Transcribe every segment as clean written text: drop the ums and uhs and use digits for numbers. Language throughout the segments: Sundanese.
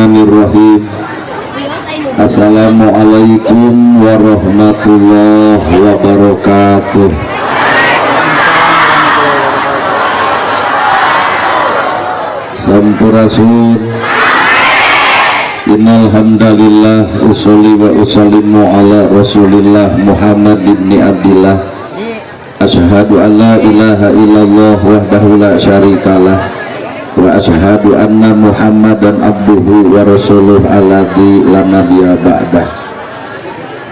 Bismillahirrahmanirrahim. Assalamualaikum warahmatullahi wabarakatuh. Sampurasun. Innal hamdalillah usolli wa usallimu ala Rasulillah Muhammad ibni Abdillah. Asyhadu an la ilaha illallah wahdahu la syarikalah wa asyhadu anna Muhammadan abduhu wa rasuluh alladzi la nabiyya ba'dah.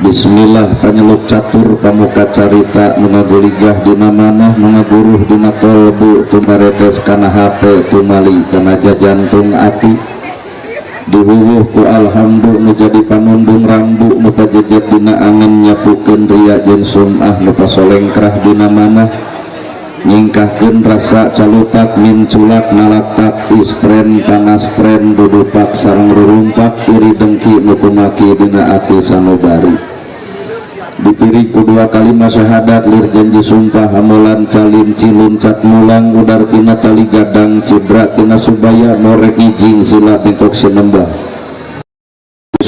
Bismillah panyeluk catur pamuka carita nu ngaguligah dina manah nu ngaguruh dina kolbu tumaretes kana hate tumali kana jajantung ati diwuwuh ku alhamdu nu jadi panundung rambu nu pajejet dina angen nyapukeun ria jeung sum'ah nu pasolengkrah dina manah nyingkahkeun rasa calutak minculak nalaktak istren panastren dudupak sareng rurumpak iri dengki nu kumaki dina ati sanubari dipiri ku dua kalimat syahadat lir janji sumpah hamulan calin cilun cat mulang udar tina tali gadang cibra tina subaya morek ngijing sila bengkok sinembah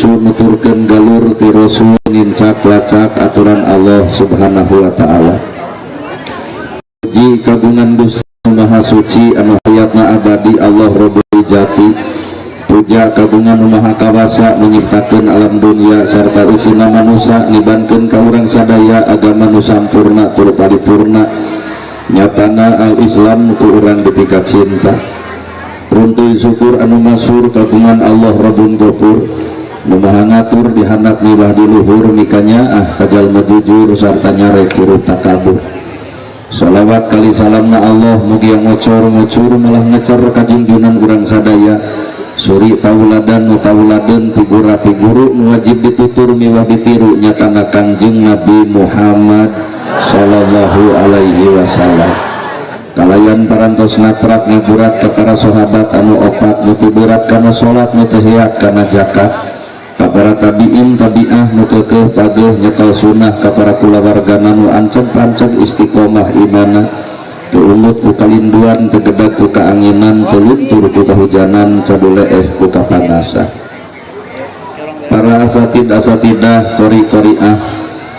nuturkeun galur ti rasul nincak lacak aturan Allah subhanahu wa ta'ala. Puji kagungan Gusti Maha Suci anu hayatna abadi Allah Rabbul Jati. Puja kagungan Nu Maha Kawasa menyiptakeun alam dunia sarta isina manusa nibankeun ka urang sadaya agama nu sampurna tur paripurna nyatana al-Islam ku urang dipika cinta. Runtuy syukur anu masyhur kagungan Allah Rabbun Gofur nu maha ngatur di handap miwah di luhur mikanya ah kajalma jujur sarta nyarek hirup takabur. Salawat kali salamna Allah mugia ngocor-ngocor malah ngecer kajunjunan urang sadaya suri tauladan nu tauladeun figura figuru nu wajib ditutur miwah ditiru nyatana Kangjeng Nabi Muhammad sallallahu alaihi wasallam. Kalayan parantos natrat ngaburat ka para sahabat anu opat nu teu berat kana salat nu teu heat kana zakat ka para tabiin tabiah nu keukeuh pageuh nyekel sunah ka para kulawargana nu anceg-panceg istiqomah imana teu ungut ku kalinduan teu gedag ku kaanginan teu luntur ku kahujanan caduleeh ku kapanasan. Para asatid asatidah qori qoriah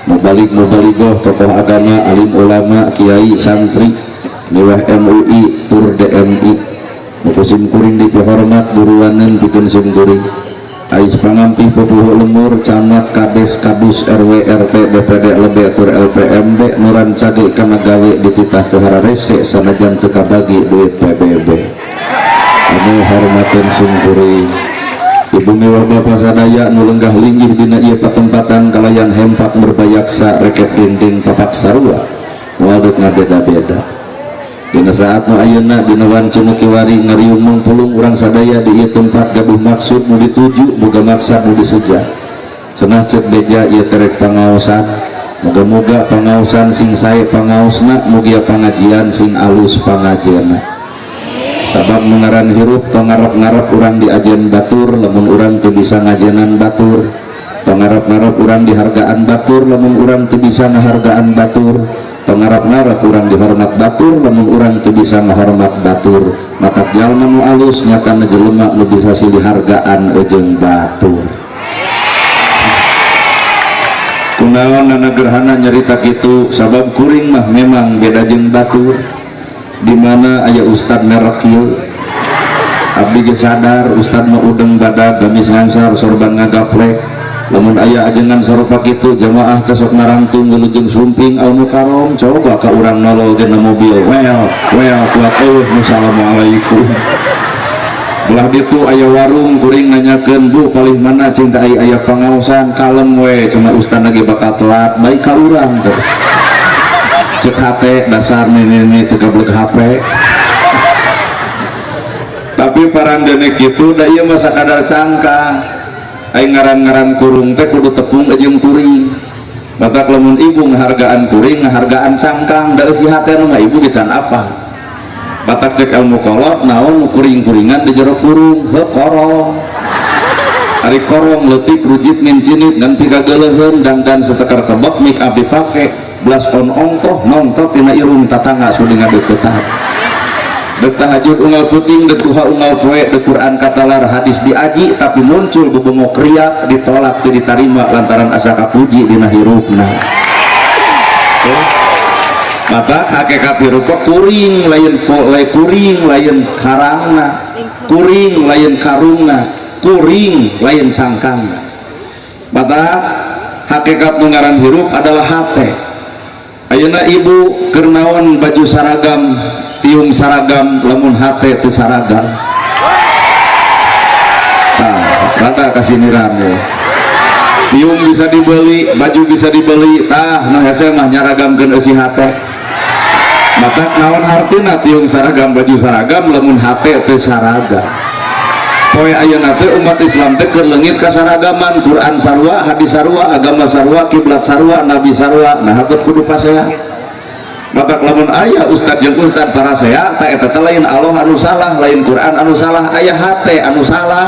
mubalik mubaligoh tokoh agama alim ulama kiai santri miwah MUI tur DMI nu ku sim kuring dipihormat guruaneun pikeun sim kuring ais pangampih pupuhu lemur camat kades kadus RW RT BPD LB tur LPMB nu rancage kana gawe dititah teu hararese sanajan teu kabagi duit PBB. Anu hormateun sim kuring ibu mewah bapa sadaya nu lenggah linggih dina ieu patempatan kalayan hempak merbayaksa rekep dinding papak sarua moal deuk ngabeda-beda. Dina saat nu ayeuna dina wancu nu kiwari ngariung mungpulung urang sadaya di ieu tempat gaduh maksud nu dituju boga maksad nu diseja cenah ceuk beja ieu terek pangaosan moga-moga pangaosan sing sae pangaosna mugia pangajian sing alus pangajianna sabab nu ngaran hirup tong ngarep-ngarep urang diajen batur lamun urang teu bisa ngajenan batur tong ngarep-ngarep urang dihargaan batur lamun urang teu bisa ngahargaan batur tong ngarep-ngarep urang dihormat batur lamun urang teu bisa ngahormat batur matak jalma nu alus nyatana jelema nu bisa silih hargaan jeung batur. Kunaon nana gerhana nyarita kitu sabab kuring mah memang beda jeung batur di mana aya ustad merek kieu abdi ge sadar ustad mah udeng badag gamis ngangsar sorban ngagaplek lamun aya ajengan sarupa kitu jamaah teh sok narangtung wilujeng sumping al mukarrom coba ka urang nolol dina mobil well well kuat eueuh assalamualaikum. Belah ditu aya warung kuring nanyakeun bu palih mana cinta aya pangaosan kalem we cenah ustad lagi bakal telat baik ka urang teh cek hate dasar nini teu gableg HP tapi parandene kitu da ieu mah sakadar cangkang aing ngaran-ngaran kurung teh kudu tepung jeung kuring batak lamun ibu ngahargaan kuring ngahargaan cangkang da eusi hate nu mah ibu ge can apa batak cek ilmu kolot naon nu kuring-kuringan di jero kurung heuh korong ari korong leutik rujit mincinit dan pikageuleuheun dandan setekar kebek make up dipake blas on ongkoh nontot tina irung tatangga sudi ngadeuketan Dek tahajud unggal peuting, dek duha unggal poe, dek Quran katalar, hadis diaji, tapi muncul bebengok riak, ditolak, teu ditarima lantaran asa kapuji dina hirupna. Maka hakikat hirup kuring lain kuring, lain karangna, kuring lain karungna, kuring lain cangkangna. Maka hakikat nu ngaran hirup adalah hate. Ayeuna ibu keur naon baju saragam, tiung saragam, lamun hate teu saragam? Nah, rata kasiniran ya. Tiung bisa dibeli, baju bisa dibeli, tah nu hese mah nyaragamkeun eusi hate. Maka naon hartina tiung saragam, baju saragam, lamun hate teu saragam? Poe ayeuna teh umat Islam teh keur leungit kasaragaman. Quran sarua, hadis sarua, agama sarua, kiblat sarua, nabi sarua, nah bet kudu pasea? Matak lamun aya ustad jeung ustad parasea, tah eta teh lain Allah anu salah, lain Quran anu salah, aya hate anu salah.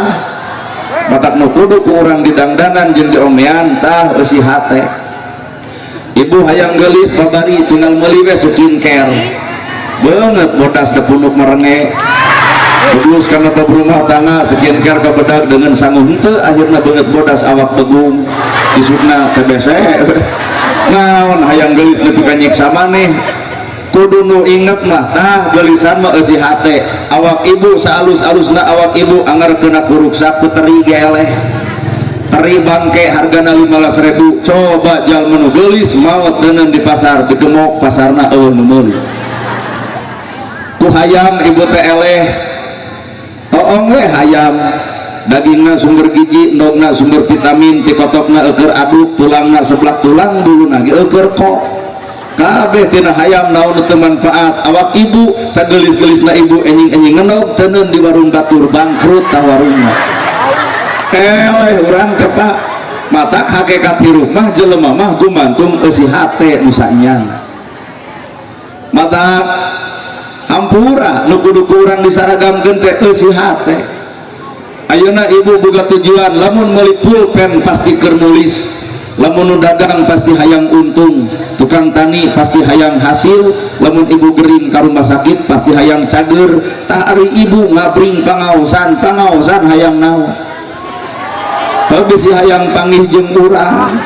Matak nu kudu ku urang didangdanan jeung diomean tah eusi hate. Ibu hayang geulis babari, tinggal meuli we skincare, beungeut bodas teh punuk merenge. Terus karena berumah tangga, skincare kebedag dengan sangu henteu, akhirnya beungeut bodas, awak begung, isukna TBC. Naon hayang geulis nepi ka nyiksa maneh? Kudu nu inget mah tah geulisan mah eusi hate. Awak ibu saalus-alusna awak ibu, anger kena kuruksak ku teri ge eleh. Teri bangke hargana 15.000. Coba jalma nu geulis maot deuneun di pasar, digemok pasarna, euweuh nu meuli. Ku hayam ibu teh eleh, toong we hayam, dagingna sumber gizi, endogna sumber vitamin, tikotokna eueur aduk, tulangna seblak tulang, buluna ge eueur kok. Kabeh tina hayam, naon teu manfaat? Awak ibu sagelis-gelisna ibu, enjing-enjing ngendog teuneun di warung batur, bangkrut tah warungna. Eleh urang teh, Pak. Matak hakikat hirup mah jelema mah gumantung eusi hate nu sanyana. Matak hampura, nu kudu ku urang disaragamkeun teh eusi hate. Ayeuna ibu boga tujuan, lamun meuli pulpen pasti keur nulis, lamun nu dagang pasti hayang untung, tukang tani pasti hayang hasil, lamun ibu gering ka rumah sakit pasti hayang cager. Tah, ari ibu ngabring pangaosan, pangaosan hayang naon? Heuh, bisi hayang panggih jeung urang.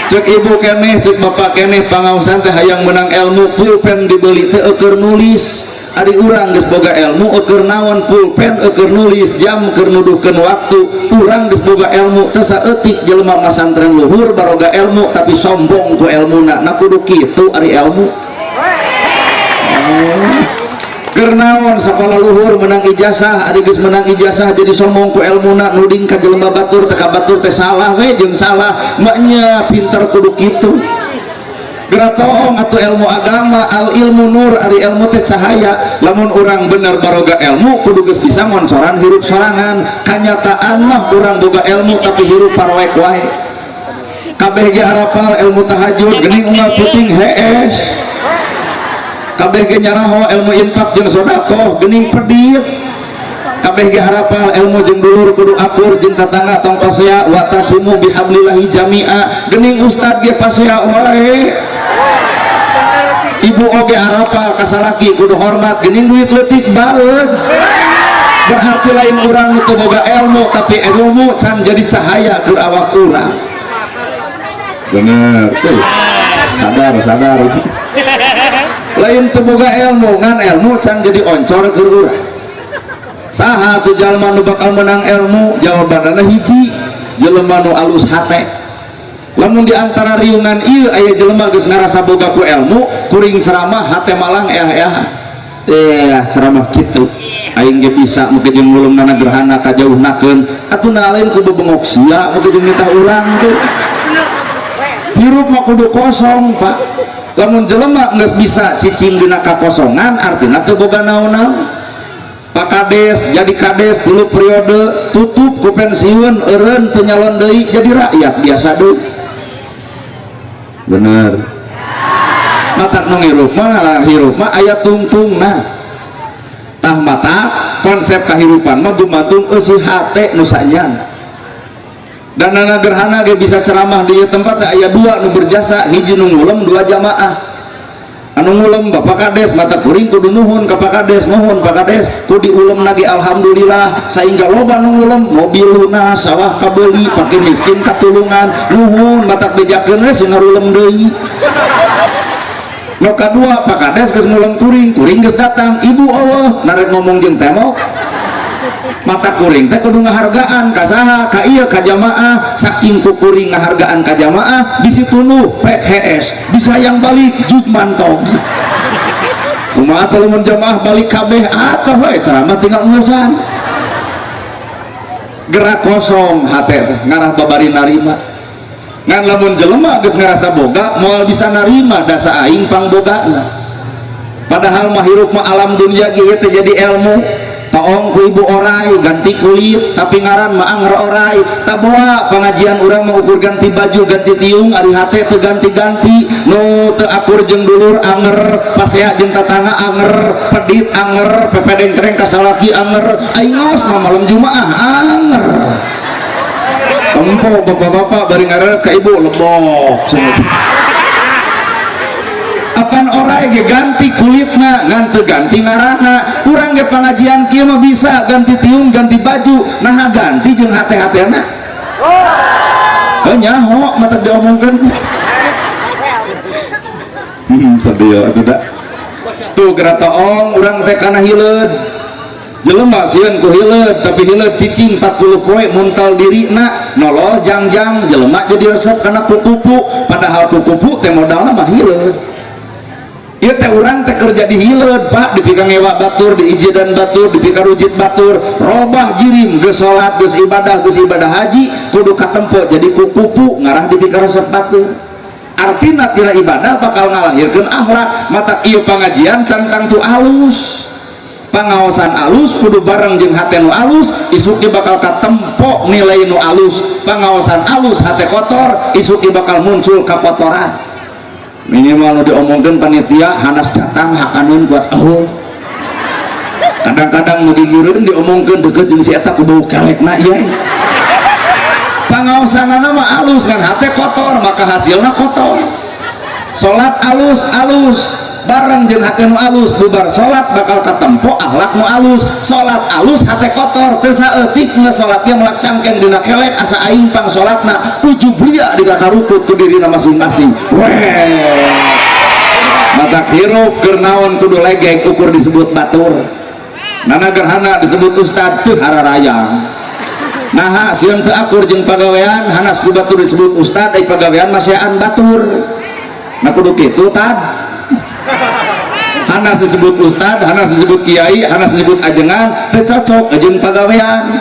Cek ibu keneh, cek bapak keneh, pangaosan teh hayang menang ilmu. Pulpen dibeli teh eueur nulis. Ari urang geus boga ilmu, eueur naon pulpen? Eueur nulis. Jam keur nuduhkeun waktu. Urang geus boga ilmu teh saeutik jelema masantren luhur baroga ilmu, tapi sombong ku elmuna. Nah, kudu kitu ari ilmu? Oh. Keur naon sakola luhur, menang ijazah? Ari geus menang ijazah jadi sombong ku elmuna, nuding ka jelema batur teh, ka batur teh salah we jeung salah. Maknya pinter kudu kitu? Geura toong atau ilmu agama. Al ilmu nur, ari ilmu teh cahaya. Lamun urang bener baroga ilmu, kudu geus bisa ngoncoran hirup sorangan. Kanyataan mah urang boga ilmu tapi hirup parwek wae. Kabeh ge arapal ilmu tahajud, geuning unggal peuting hees. Kabeh ge nyaraho ilmu infak jeung sedekah, geuning pedit. Kabeh ge harapal ilmu jeung dulur kudu akur, jeung tetangga tong pasea, wa'tasimu bihablillahi jami'a, geuning ustad ge pasea wae. Ibu oge harapal ka salaki kudu hormat, geuning duit leutik baeud. Berarti lain urang nu teu boga ilmu, tapi ilmu can jadi cahaya keur awak urang. Bener tuh, sadar sadar. Lain teu boga ilmu, ngan ilmu can jadi oncor keur urang. Saha tuh jalma nu bakal menang ilmu? Jawabanana hiji, jelema nu alus hate. Lamun di antara riungan ieu aya jelema geus ngarasa boga ku ilmu, kuring ceramah hate malang, eh eh eh, ceramah kitu aing ge bisa, muka jeung nguleumna gerhana kajauhnakeun atuh. Na lain ku bebengok sia, muka jeung nitah urang teh. Hirup mah kudu kosong, Pak. Lamun jelema geus bisa cicing dina kakosongan, artina teu boga naon-naon. Pak Kades jadi kades tilu periode, tutup ku pensiun, eureun, teu nyalon deui, jadi rakyat biasa deui. Bener? Matak nu ngirup mah lah, hirup mah aya tungtungna. Tah, mata konsep kehidupan mah gumantung eusi hate nu sanyana. Dan nana gerhana ge bisa ceramah di ieu tempat teh aya dua nu berjasa: hiji nu ngulem, dua jamaah. Anu ngulem Bapak Kades, mata kuring kudu nuhun ka Pak Kades, nuhun Pak Kades, ku diulem lagi alhamdulillah, sehingga loba nu ngulem, mobil lunas, sawah kabeli, pake miskin katulungan, nuhun matak bejakeun we sing ngarulem deui. Nu kadua Pak Kades geus ngulem kuring, kuring geus datang, ibu eueuh, narek ngomong jeung tembok. Mata kuring teh kudu ngahargaan ka saha, ka ieu ka jamaah, saking ku kuring ngahargaan ka jamaah bisi tunduh pek HS, bisa yang balik jug mantog. Kumaha teh lamun jamaah balik kabeh atuh we ceramah tinggal urusan. Gerak kosong hate teh ngarah babari narima. Ngan lamun jelema geus ngarasa boga moal bisa narima dasa aing pangbogana. Padahal mah hirup mah alam dunia ge teh jadi ilmu. Toong ku ibu orai ganti kulit tapi ngaran mah anger orai. Taboa pengajian urang mah ukur ganti baju ganti tiung ari hate teu ganti-ganti, nu teu akur jeung dulur anger, pasea jeung tatangga anger, pedit anger, pepedeng kereng ka salaki anger, aing ngaos mah malam Jumaah anger. Tempo bapak-bapak bari ngareret ka ibu lebok cenah. Apan orai ge ganti kulitna ngan teu ganti ngaranna. Urang ge pengajian kieu mah bisa ganti tiung ganti baju, naha ganti jeung hate-hatena. Oh nyaho mah teu diomongkeun. Sedih atuh da. Tuh geura toong urang teh kana hileud. Jelema sieun ku hileud tapi hileud cicing 40 poe muntal dirina nolol jangjang jelema jadi resep kana kukupu, padahal kukupu teh modalna mah hileud. Ieu teh urang teh kerja di hileud Pak, dipika ngewa batur, diijidan batur, dipika rujit batur, robah jirim geus salat, geus ibadah, geus ibadah haji, kudu katempo jadi kukupu ngarah dipika resep batur. Artina tina ibadah bakal ngalahirkeun akhlak, matak ieu pangajian can tangtu alus. Pangaosan alus kudu bareng jeung hate nu alus, isuk ge bakal katempo nilai nu alus. Pangaosan alus hate kotor, isuk ge bakal muncul kakotoran. Minimal nu diomongkeun panitia hanas datang hakaneun kuat eueuh. Kadang-kadang nu gigireun diomongkeun deukeut jeung si eta ku bau kelekna ieu. Pangaosanana mah alus ngan hate kotor maka hasilna kotor. Salat alus alus bareng jeung hate nu alus, bubar salat bakal katempo akhlak nu alus. Salat alus hate kotor teu saeutik geus salat ge melak cangkeng dina kelek asa aing pang salatna ujub ria dikakarukut ku dirina masing-masing. Weh. Matak hirup keur naon kudu legek ukur disebut batur. Nana gerhana disebut ustad teu hararayang. Naha sieun teu akur jeung pagawean hanas ku batur disebut ustad ai pagawean masean batur. Nah kudu kitu tad. Hanas disebut ustad, hanas disebut kiai, hanas disebut ajengan, teu cocok jeung pagawean.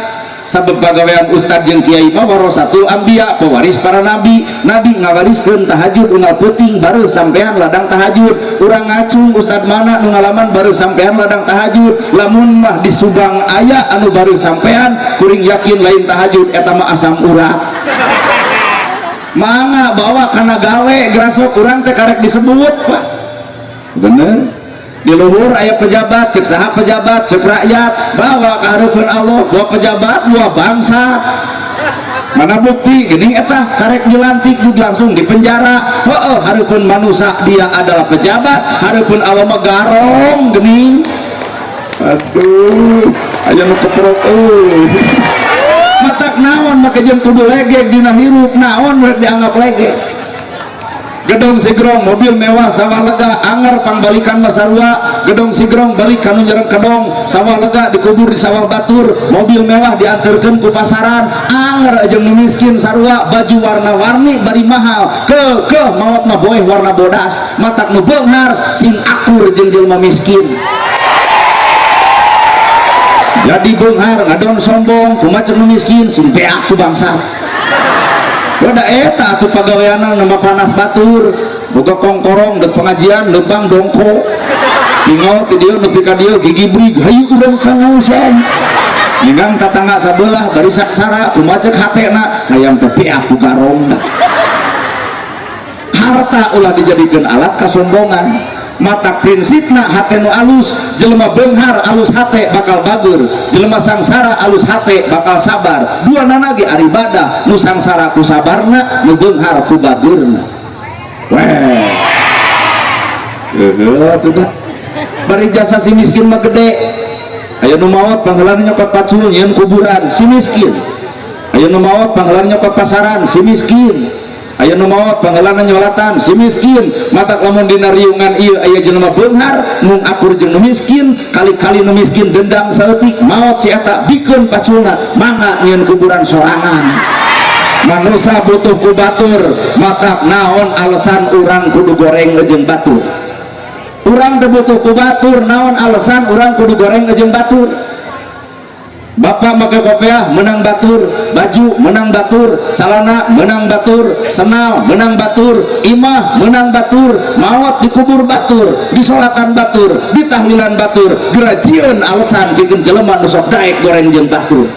Sabab pagawean ustad jeung kiai mah warasatul anbiya, pewaris para nabi. Nabi ngawariskeun tahajud unggal peuting baru sampean ladang tahajud. Urang ngacung ustad mana nu ngalaman baru sampean ladang tahajud. Lamun mah di Subang aya anu baru sampean, kuring yakin lain tahajud eta mah asam urat. Mangga bawa kana gawe gerasok urang teh karek disebut, Pak. Bener. Di luhur aya pejabat, cek saha pejabat, cek rakyat, bawa ke hareupeun Allah, dua pejabat, dua bangsa. Mana bukti gini eta karek dilantik juga langsung di penjara. Heeh, hareupeun manusia dia adalah pejabat, hareupeun Allah mah garong geuning. Aduh, aya nu keprok euy. Matak naon make jeung kudu legeg dina hirup, naon rek dianggap legeg. Gedong sigrong mobil mewah sawah lega anger pangbalikan masarua. Gedong sigrong balik kanu nyereng kedong sawah lega dikubur di sawah batur, mobil mewah diantarkeun ku pasaran anger jeung nu miskin sarua, baju warna-warni bari mahal kekeh maot mah boeh warna bodas. Matak nu beunghar sing akur jeung jelema miskin. Jadi beunghar ngadon sombong kumaha nu miskin sing beak ku bangsa. Wadah eta atuh pagaweanna nama panas batur, boga kongkorong deuk pengajian leumpang dongko. Ninggal ti dieu nepi ka dieu gigi brig, hayu urang pangaosan. Ninggang tatangga sabelah bari saksara kumaha ceuk hatena hayang teh beak ku garong. Harta ulah dijadikeun alat kasombongan. Mata prinsipna hate nu alus, jelema beunghar alus hate bakal bager, jelema sangsara alus hate bakal sabar. Dua nana ge ari ibadah, nu sangsara ku sabarna, nu beunghar ku bageurna. Weh. Heuh atuh dah. Bari jasa si miskin mah gede. Aya nu maot pangheulana nyokot pacul nyieun kuburan si miskin. Aya nu maot pangheulana nyokot pasaran si miskin. Aya nu maot pangheulana nyolatan si miskin. Matak lamun dina riungan ieu aya jelema beunghar mung akur jeung nu miskin, kali-kali nu miskin dendam saeutik maot si eta bikeun paculna mangga nyieun kuburan sorangan. Manusia butuh ku batur, matak naon alasan urang kudu goreng jeung batur. Urang teu butuh ku batur, naon alasan urang kudu goreng jeung batur. Bapak make kopiah menang batur, baju menang batur, celana menang batur, senal menang batur, imah menang batur, maot dikubur batur, disolatan batur, ditahlilan batur, gerajieun alasan bikin jelema nu sok daek goreng jeung batur.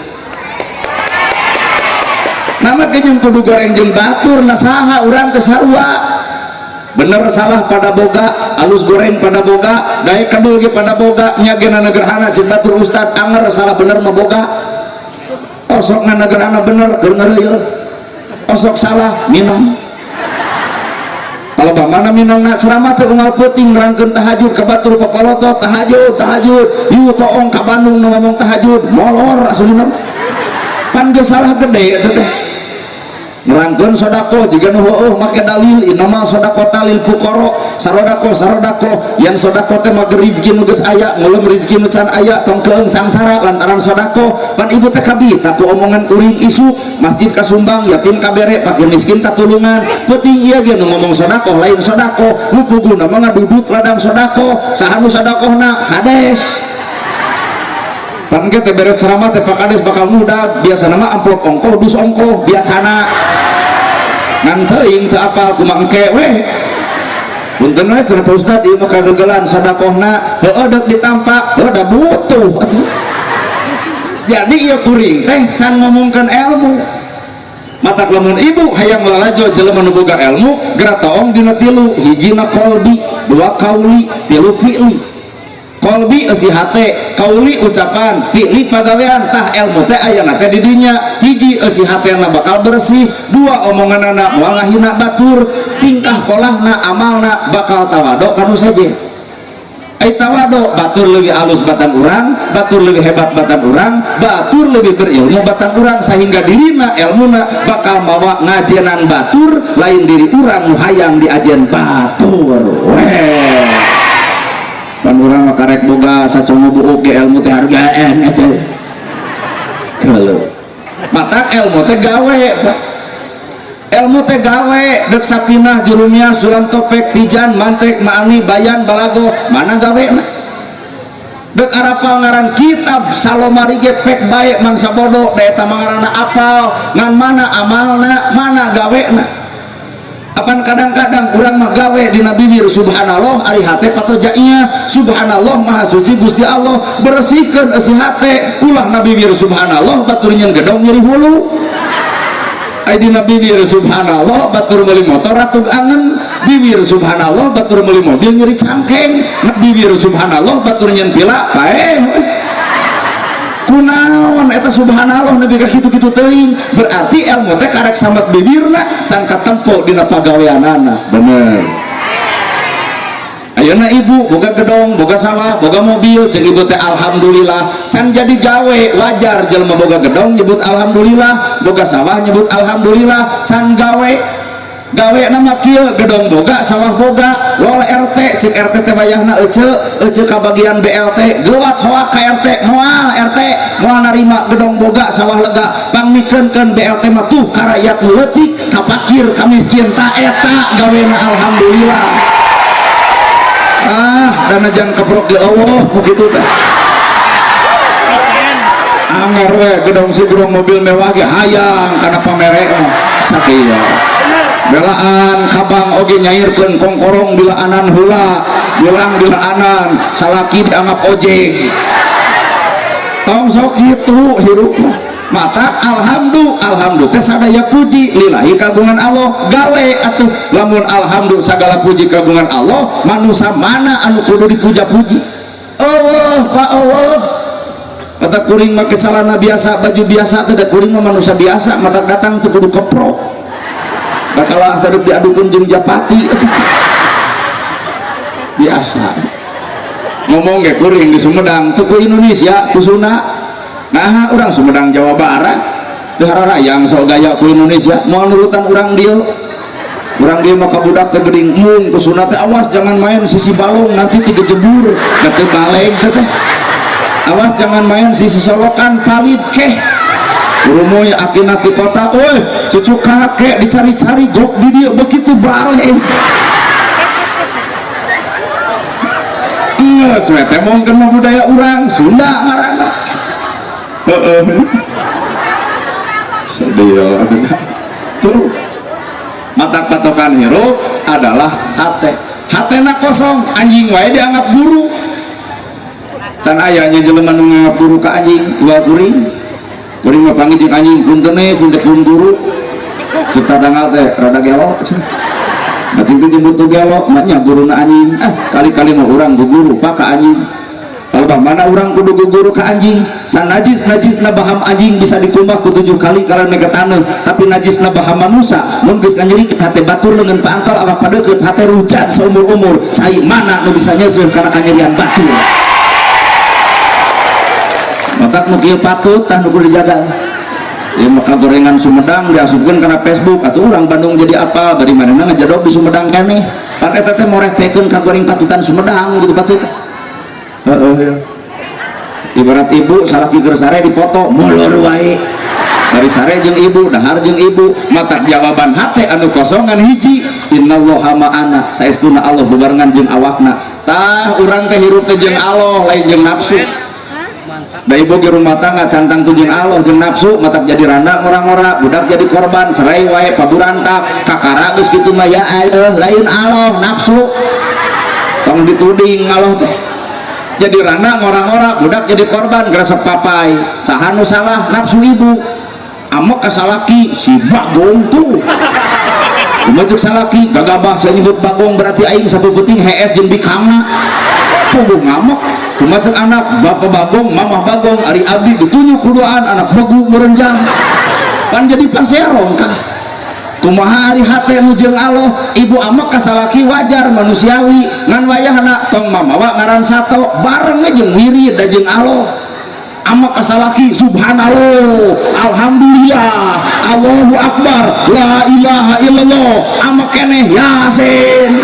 Nama jeung kudu goreng jeung batur, na saha urang teh sarua. Bener salah pada boga, alus goreng pada boga, daek kedul ge pada boga, nya ge gerhana jeung batur ustad anger salah bener mah boga. Osok na gerhana bener keur ngeureuyeuh. Osok salah minang. Kalau mana minangna ceramah teh unggal peuting nerangkeun tahajud ka batur papalotot tahajud tahajud, yu toong ka Bandung nu ngomong tahajud, molor aslina. Pan geus salah gede eta teh. Nerangkeun sedekah jiga nu heueuh make dalil innamal sedaqata lil fuqara sarodaqoh sarodaqoh yang sedekah teh mah rezeki nu geus aya ngulum rezeki nu can aya tong keung sangsara lantaran sedekah. Pan ibu teh kabita ku omongan kuring isuk masjid kasumbang yatim kabere fakir miskin katulungan peuting ieu ge nu ngomong sedekah lain sedekah nu puguna mah ngadudut ladang sedekah saha nu sedekahna kades. Pan ge teh beres ceramah teh Pak Kades bakal muda biasana mah amplop ongkoh dus ongkoh biasana ngan teuing teu apal kumaha engke we. Punten we cenah Pak Ustad ieu mah kagegelan sedekahna heueuh deuk ditampa heuh da butuh atuh. Jadi ieu kuring teh can ngomongkeun ilmu. Matak lamun ibu hayang lalajo jelema nu boga ilmu geura toong dina tilu, hijina qalbi, dua kauli, tilu fi'li. Kolbi eusi hate, kauli ucapan, fi'li pagawean. Tah ilmu teh ayana teh di dinya. Hiji eusi hatena bakal bersih, dua omonganana moal ngahina batur, tingkah kolahna amalna bakal tawado kanu saje. Ai tawado batur leuwih alus batan urang, batur leuwih hebat batan urang, batur leuwih berilmu batan urang sehingga dirina ilmuna bakal mawa ngajenan batur lain diri urang nu hayang diajen batur. Weh. Pan urang mah karek boga sacongo buuk ge ilmu teh hargaan eta. Geuleuh. Mata ilmu teh gawe, Pak. Ilmu teh gawe deuk safinah jurumiyah sulam topek tijan mantek maani bayan balago mana gawe na? Deuk arapal ngaran kitab salomari ge pek bae mangsa bodo da eta mah ngaranna apal ngan mana amalna mana gawena. Apan kadang-kadang urang mah gawe dina bibir subhanallah ari hate patojaia subhanallah maha suci Gusti Allah bersihkeun eusi hate ulah na bibir subhanallah batur nyeun gedong nyeri hulu. Ai dina bibir subhanallah batur meuli motor ratug angen, bibir subhanallah batur meuli mobil nyeri cangkeng, bibir subhanallah batur nyeun pila paeh. Kunaon eta subhanallah nepi ka kitu-kitu teuing berarti ilmu teh karek samet bibirna can katempo dina pagaweanana. Bener. Ayeuna ibu boga gedong, boga sawah, boga mobil, cek ibu teh alhamdulillah can jadi gawe wajar jelema boga gedong nyebut alhamdulillah, boga sawah nyebut alhamdulillah can gawe. Gawe nama kieu gedong boga sawah boga lol RT cek RT teh wayahna ece ece kabagian BLT geuwat hoak ka RT moal RT moal narima gedong boga sawah lega pangmikeunkeun BLT mah tuh ka rakyat nu leutik ka fakir ka miskin ta eta gawena alhamdulillah. Ah dana jangan keprok ge eueuh nu kitu teh. Anggar we gedong sigrong mobil mewah ge hayang kana pamere mah sakieu. Belaan kabang oge nyairkeun kongkorong dilaanan heula, bilang dilaanan, salaki dianggap ojek. Tong sok kitu hirup mah. Mata alhamdulillah, alhamdulillah teh sadaya puji lillahi kagungan Allah gawe atuh lamun alhamdulillah sagala puji kagungan Allah manusia mana anu kudu dipuja-puji. Eueuh Pak eueuh. Mata kuring make celana biasa, baju biasa teh da kuring mah manusia biasa, mata datang teu kudu keprok. Bakal asa diadukeun jeung japati. Biasa ngomong ge kuring di Sumedang teu ku Indonesia, ku Sunda. Nah, urang Sumedang Jawa Barat teu hararayang sok gaya ku Indonesia, moal nurutan urang dieu. Urang dieu mah ka budak teh geuning mung ku Sunda teh, awas jangan main sisi balong, nanti tigejebur. Da teu baleg teh teh. Awas jangan main sisi solokan, palit keh. Urumuy akina ti kota, oi cucu kakek dicari-cari gok di dia begitu balik. Geus we teh mongkeun mah budaya urang Sunda ngaranna. Heeh. Sedih atuh. Tuh. Mata patokan hirup adalah hate. Hatena kosong, anjing wae dianggap guru. Can aya nya jelema nu nganggap guru ka anjing, dua kuring. Kuring mah panggil jeung anjing punten we cinta pun guru. Cek tatangga teh rada gelo cenah. Mating teh jemput tu gelo, maknya guruna anjing. Ah, kali-kali mah urang guru pak ka anjing. Kalau mana urang kudu guru ka anjing? San najis najisna baham anjing bisa dikumbah ku 7 kali kalian mega taneuh, tapi najisna baham manusa mun geus nganyeri hate batur leungeun paangkel awak padeukeut hate rujat seumur-umur. Cai mana nu bisa nyeuseuh kana kanyerian batur? Matak nu kieu patut tah nu kudu dijaga. Ya maka gorengan Sumedang diasupkeun kana Facebook atuh urang Bandung jadi apa dari manehna ngejadog di Sumedang keneh. Pan eta teh moretekeun ka goreng patutan Sumedang gitu patut. Heeh ya. Ibarat ibu salah keur sare dipoto molor wae. Dari sare jeung ibu, dahar jeung ibu, mata jawaban hate anu kosongan hiji, innallaha ma'ana, saestuna Allah bebarengan jeung awakna. Tah urang teh hirup teh jeung Allah lain jeung nafsu. Da ibu ge rumah tangga cantang tu jeung Allah jeung nafsu, matak jadi randa ngora-ngora, budak jadi korban, cerai wae paburantak, kakara geus kitu mah ya Allah, lain Allah, nafsu. Tong dituding Allah teh. Jadi randa ngora-ngora, budak jadi korban, gresek papai. Saha nu salah? Nafsu ibu. Amok ka salaki si Bagong tuh. Kumaha ceuk salaki gagabah saya nyebut Bagong berarti aing sapuputing hees jeung bikangna. Puguh ngamuk. Kumaha ceuk anak bapak Bagong, mamah Bagong, ari abdi ditunjuk kuduaan anak begu merenjang. Pan jadi paserong kah? Kumaha ari hate nu jeung Allah, ibu amok ka salaki wajar manusiawi, ngan wayahna tong mamawa ngaran sato bareng we jeung wirid da jeung Allah. Amok ka salaki subhanallah, alhamdulillah, Allahu akbar, la ilaha illallah, amok keneh yasin.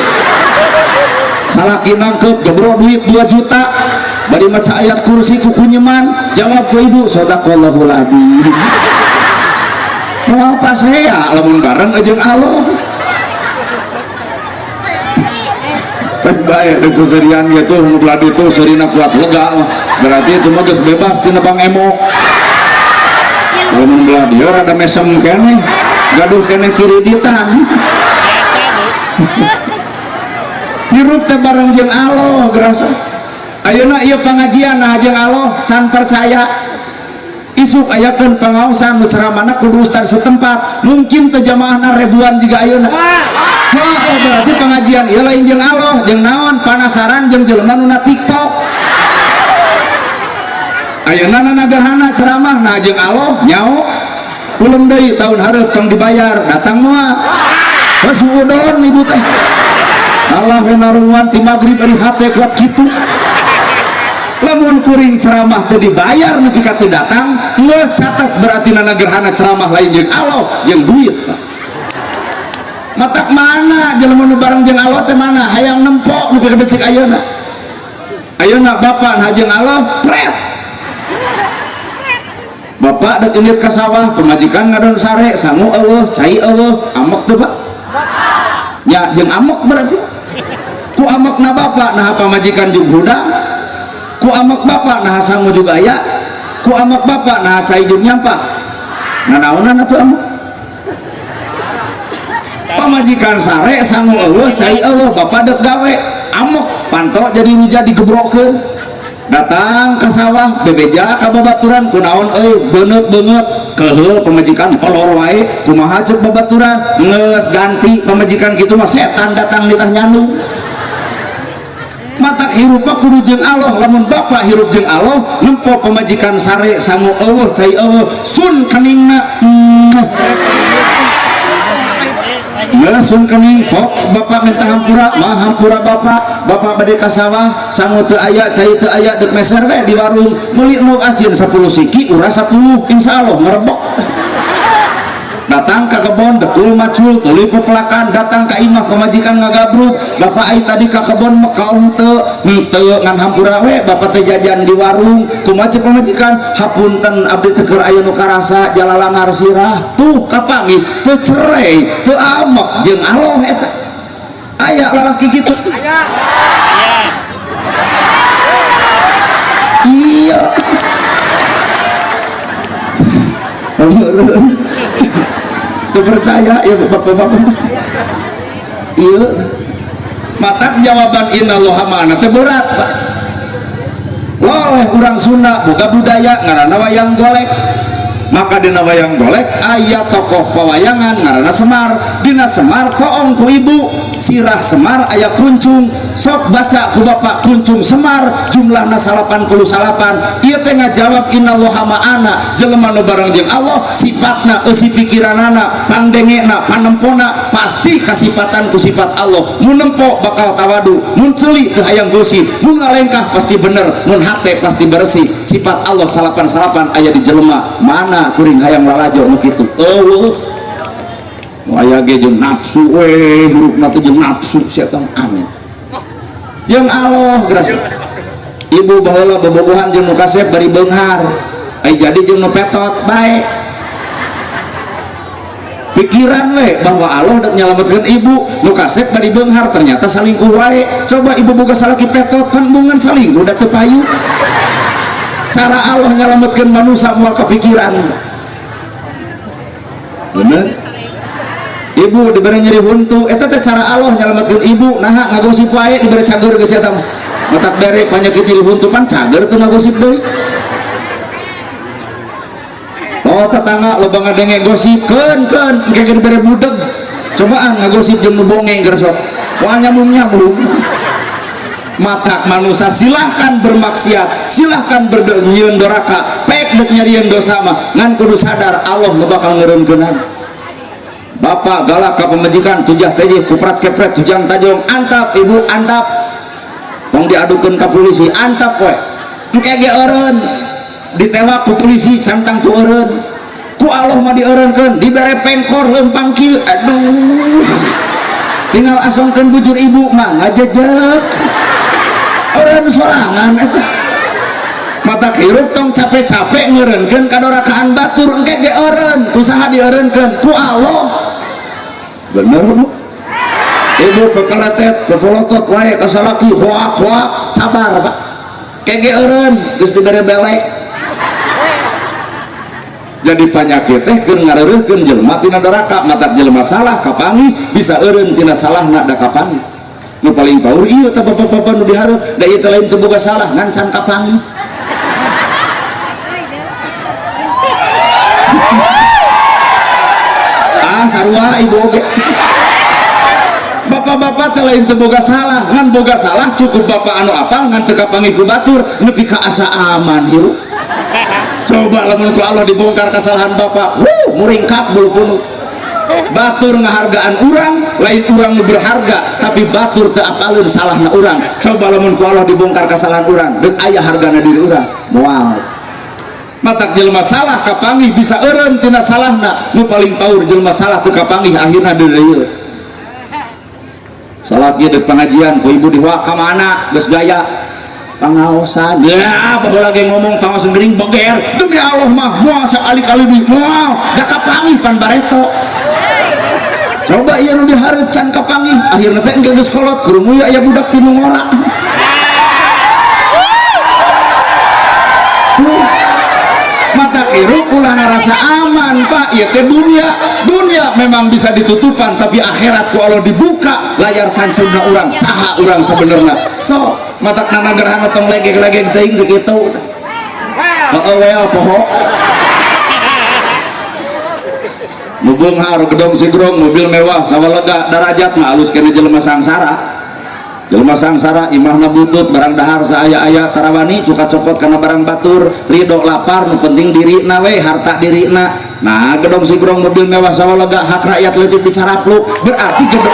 Salaki nangkep gebro duit 2 juta, bari maca ayat kursi ku kunyeman, jawab ku ibu sadaqallahul adzim. Moal pasea lamun bareng jeung Allah. Bae deuk seserian gitu nu belah ditu serina kuat lega mah. Berarti itu mah geus bebas tina Bang Emo. Lamun belah dieu rada mesem keneh, gaduh keneh kiriditan. Hirup teh bareng jeung Allah gerasa. Ayeuna ieu pangajian nah jeung Allah can percaya. Isuk ayakeun pangaosan nu ceramahna kudu ustaz setempat, mungkin teu jamaahna ribuan jiga ayeuna. Heeh, berarti pengajian ieu lain jeung Allah, jeung naon panasaran jeung jelema nu na TikTok. Ayeuna na gerhana ceramah nah jeung Allah nyao ulem deui tahun hareup tong dibayar datang moal. Geus udon ibu teh. Allah we narungan ti magrib ari hate kuat kitu. Lamun kuring ceramah teu dibayar nepi ka teu datang, geus catat berarti nana gerhana ceramah lain jeung Allah jeung duit. Matak mana jelema nu bareng jeung Allah teh mana hayang nempo nepi ka detik ayeuna. Ayeuna bapak nah jeung Allah pret. Bapak dek indit ka sawah, pamajikan ngadon sare, sangu eueuh, cai eueuh, amok teu Pak? Nya jeung amok berarti. Ku amokna bapak nah pamajikan jeung hudang. Ku amok bapak nah sangu juga aya, ku amok bapak nah cai jeung nyampah. Nah naonan atuh amok? Pamajikan sare sangu eueuh cai eueuh, bapak dek gawe, amok panto jadi ruja digebrokeun. Datang ke sawah bebeja ka babaturan kunaon euy beungeut-beungeut keheul pamajikan holor wae kumaha ceuk babaturan geus ganti pamajikan kitu mah setan datang ditah nyandung. Mata hirup mah kudu jeung Allah, lamun bapak hirup jeung Allah nempo pamajikan sare sangu eueuh cai eueuh sun keningna. Ngeureun kening pok bapak minta hampura, mah hampura bapak, bapak bade ka sawah, sangu teu aya, cai teu aya, deuk meser we di warung, meuli endog asin 10 siki, urah 10, insyaallah ngerebok. Datang ke kebon, dekul macul, tuluy pepelakan, datang ke imah pemajikan ngagabruk, bapak ai tadi ka kebon meka henteu, henteu ngan hampura we, bapak teh jajan di warung, kumaha ceuk pamajikan, hapunten abdi teu keur aya nu karasa jalalangar sirah, tuh kapanggih, teu cerai, teu amek jeung Allah eta. Aya lalaki kitu. Aya. Iya. Teu percaya ya bapak-bapak. Iya. Matak jawaban innallaha ma'ana teh berat, Pak. Loleh urang Sunda boga budaya ngaranna wayang golek. Maka dina wayang golek aya tokoh pewayangan ngaranna Semar. Dina Semar toong ku ibu, sirah Semar aya kuncung. Sok baca ku bapak kuncung Semar jumlahna 89. Ieu teh ngajawab innallaha ma'ana, jelema nu bareng jeung Allah sifatna eusi pikiranana, pangdengena, panempona pasti kasipatan ku sifat Allah. Mun nempo bakal tawadu, mun ceuli teu hayang gosip, mun ngalengkah pasti bener, mun hate pasti bersih. Sifat Allah 88 aya di jelema. Mana kuring hayang lalajo nu kitu. Eueuh. Nu aya ge jeung nafsu we, hurufna teh jeung nafsu sia teh aneh. Jeung Allah geus. Ibu baheula bobogohan jeung nu kasep bari beunghar. Ai jadi jeung nu petot bae. Pikiran we bahwa Allah dek nyalametkeun ibu, nu kasep bari beunghar ternyata salingkuh wae. Coba ibu boga salaki petot pan bungan salingkuh da teu payu. Cara Allah nyalametkeun manusia moal kepikiran. Bener? Ibu diberi nyeri huntu, eta teh cara Allah nyalametkeun ibu. Naha ngagosip wae diberi cager geus eta mah. Matak bere panyakit nyeri huntu pan cager teu ngagosip deui. Oh tetangga loba ngadenge gosip, keun keun engke ge dibere budeg. Cobaan ngagosip jeung nu bongeng keur sok. Moal nyambung-nyambung. Matak manusia silahkan bermaksiat, silahkan bernyieun doraka, pek dek nyarieun dosa mah, ngan kudu sadar Allah nu bakal ngeureunkeunana. Bapak galak ka pamajikan, tujah tejih, kuprat kepret, tujang tajong, antap ibu antap, tong diadukeun ka polisi, antap we. Engke ge eureun, ditewak ku polisi, cantang tu eureun. Ku Allah mah dieureunkeun, dibere pengkor leumpang kieu, aduh. Tinggal asongkeun bujur ibu mah ngajejek. Eureun sorangan eta. Mata hirup tong capek-capek ngeureunkeun kadorakaan batur, engke ge eureun, ku saha dieureunkeun? Ku Allah. Bener Bu? Ibu pekeletet, pepolotot wae ka salaki hoak-hoak, sabar Pak. Ke ge eureun geus dibere belek. Jadi panyakit teh keur ngareureuhkeun jelema tina doraka, matak jelema salah kapanggih bisa eureun tina salahna da kapanggih. Nu paling paur ieu teh bapak-bapak nu dihareup, da ieu teh lain teu boga salah ngan can kapanggih. Ah sarua ibu oge. Bapak-bapak teh lain teu boga salah, ngan boga salah cukup bapak anu apal ngan teu kapanggih ku batur nepi ka asa aman hirup. Coba lamun ku Allah dibongkar kesalahan bapak, wuh muringkak bulu punuk. Batur ngahargaan urang, lain urang nu berharga, tapi batur teu apaleun salahna urang. Coba lamun ku Allah dibongkar kesalahan urang, deuk aya hargana diri urang, moal. Matak jelema salah kapanggih bisa eureun tina salahna, nu paling paur jelema salah teu kapanggih akhirna deui. Salaki deuk pengajian ku ibu dihoak ka mana geus gaya pangaosan. Ya baheula ge ngomong pangaosan geuning beger, demi Allah mah moal sakali-kali deui moal, da kapanggih pan bareto. Coba ieu nu dihareup can kapanggih, akhirna teh engke geus kolot kurumuy aya budak ti nu ngora. Mata hirup ulah ngarasa aman Pak, ieu teh dunia. Dunia memang bisa ditutupan, tapi akhirat ku Allah dibuka layar tancapna urang, saha urang sabenerna. So, matak nanagerhana tong legeg-legeg teuing teu kitu. Heeh we poho. Nu beunghar gedong sigrong mobil mewah sawalega darajat mah alus keneh jelema sangsara. Jelema sangsara imahna butut barang dahar saaya-aya tarawani cuka copot kana barang batur, ridho lapar nu penting dirina we harta dirina. Nah gedong sigrong mobil mewah sawah lega hak rakyat leutik dicarapluk berarti gedong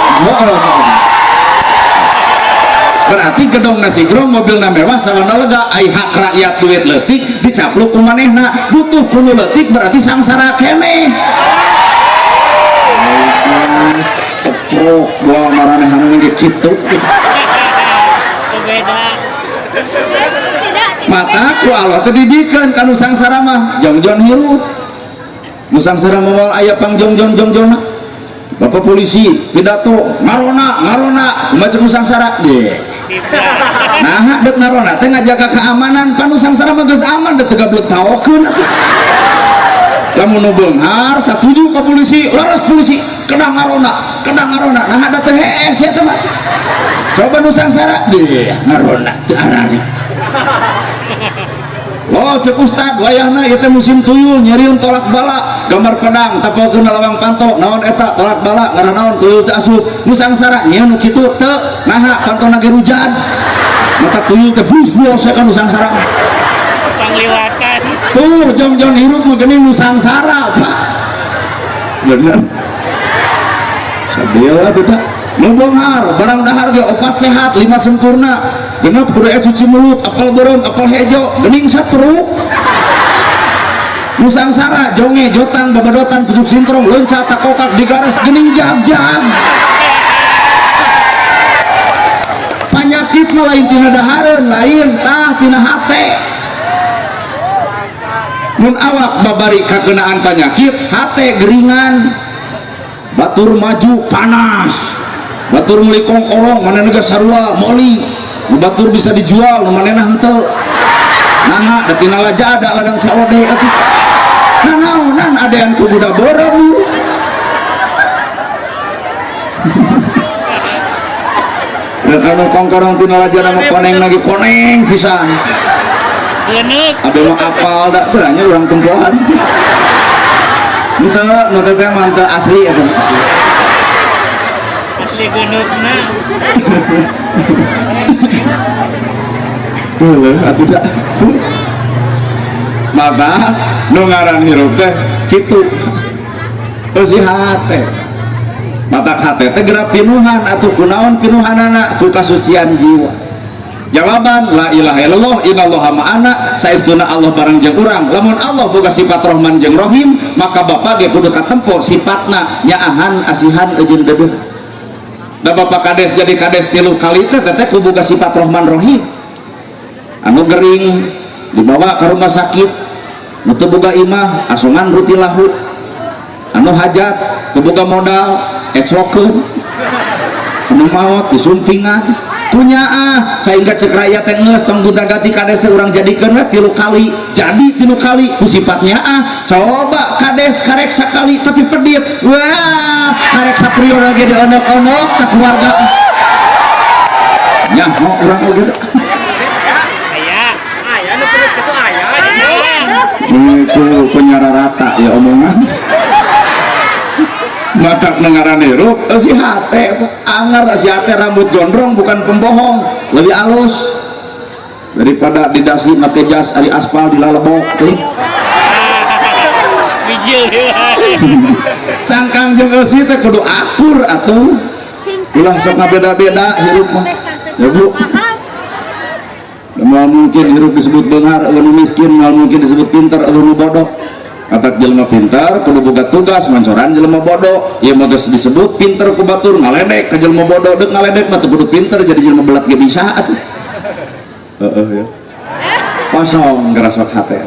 berarti gedong nasigrong mobil mewah sawah lega ai hak rakyat duit leutik dicapluk ku manehna butuh kuno leutik berarti sangsara keneh. Keprok doa maranehanna ge kitu. Beda. Mata ku Allah teh dibikeun ka nu sangsara mah jongjon hirup. Nu sangsara moal aya pangjongjon jongjonna. Bapak polisi pidato ngarona ngarona kumaha nu sangsara deh. Nah dek ngarona teh ngajaga keamanan pan nu sangsara mah geus aman dek teu gablek taokeun atuh. Lamun nu beunghar satuju ka polisi leres polisi kedah ngarona nah da teh hees eta mah. Coba nu sangsara deh ngarona teu arari. Oh cek ustad wayahna ieu teh musim tuyul nyeriun tolak bala gambar pedang tapelkeun lawang panto naon eta tolak bala ngarah naon tuyul teh asup nu sangsara nyieun nu kitu teu naha pantona ge rujan mata tuyul teh bus-bus ka nu sangsara pangliwatan tuh jongjon hirup mah geuning nu sangsara Pak bener sabil atuh da nu beunghar barang dahar ge opat sehat lima sempurna genep kudu aya cuci mulut apel beureum apel hejo geuning satruk nu sangsara jonge jotang babadotan pucuk sintrong loncat takokak digares geuning jag-jag panyakit mah lain tina dahareun lain tah tina hate mun awak babari kakenaan panyakit hate geringan batur maju panas batur meuli kongkorong manehna geus sarua moli nu batur bisa dijual nu manehna henteu naha da tina lajada ladang COD atuh nanaonan adean ku budak beureum dan anu kongkorong tina lajada mah koneng lagi koneng pisan geuneuh abdi mah apal da teu nya urang tempohan henteu nu teh mah henteu asli atuh asli asli geuneuhna tuh atuh da tuh mata nu ngaran hirup teh kitu eusi hate mata hate teh geura pinuhan atuh kunaon pinuhanana ku kasucian jiwa. Jawaban la ilaha illallah innallaha ma'ana saestuna Allah bareng jeung urang. Lamun Allah boga sifat Rahman jeung Rahim maka bapak ge kudu katempo sifatna nyaahan asihan eujeun deudeuh. Da bapak kades jadi kades 3 kali teh teh kudu boga sifat Rahman Rahim. Anu gering dibawa ke rumah sakit, nu teu boga imah asongan rutilahu, anu hajat teu boga modal ecrokeun, anu maot disumpingan punya ah sehingga cek rakyat teh geus tong gonta-ganti kades teh urang jadikeun we 3 kali jadi 3 kali ku sifatnya ah coba kades karek sakali tapi pedit wah karek sapriyo lagi dionok-onok tak keluarga nyaho urang oge aya aya nu perut kitu aya itu penyara rata ya omongan matak nengaran hirup si hate angar si hate rambut gondrong bukan pembohong lebih halus daripada didasi make jas ari aspal dilalebok teh bijil cangkang jeung eusi teh kudu akur atuh ulah sok ngabeda-beda hirup mah ya Bu moal mungkin hirup disebut beunghar eueuh nu miskin moal mungkin disebut pintar eueuh nu bodoh. Katak jelema pintar kudu boga tugas mancoran jelema bodoh ieu mah geus disebut pinter ku batur ngaledek ka jelema bodoh deuk ngaledek mah teu kudu pinter jadi jelema belat ge bisa atuh heeh ya kosong ngerasok hate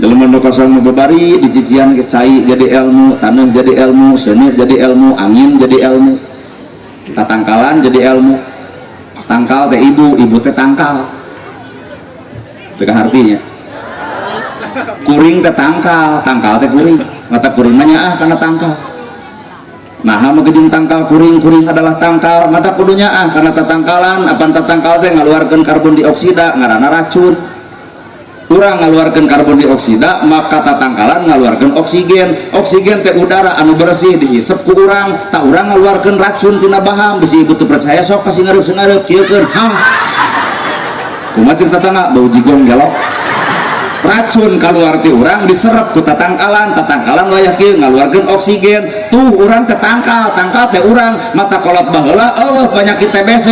jelema nu kosong mah babari dicician ke cai jadi ilmu taneuh jadi ilmu seuneu jadi ilmu angin jadi ilmu tatangkalan jadi ilmu tangkal teh ibu ibu teh tangkal teu kahartinya kuring teh tangkal, tangkal teh kuring mata kuring mah nyaah kana tangkal nah mah jeung tangkal kuring, kuring adalah tangkal mata kudu nyaah kana tatangkalan apan tatangkal teh ngaluarkeun karbon dioksida ngaranna racun urang ngaluarkeun karbon dioksida maka tatangkalan ngaluarkeun oksigen oksigen teh udara anu bersih dihisep ku urang tah urang ngaluarkeun racun tina baham bisi ibu teu percaya sok kasih ngareup-ngareup kieukeun hah kumaha ceuk tatangga bau jigong gelok Racun keluar ti urang diserap ku tatangkalan, tatangkalan wayah kieu ngaluarkeun oksigen. Tuh urang teh tangkal, tangkal teh urang mata kolot baheula eueuh penyakit TBC.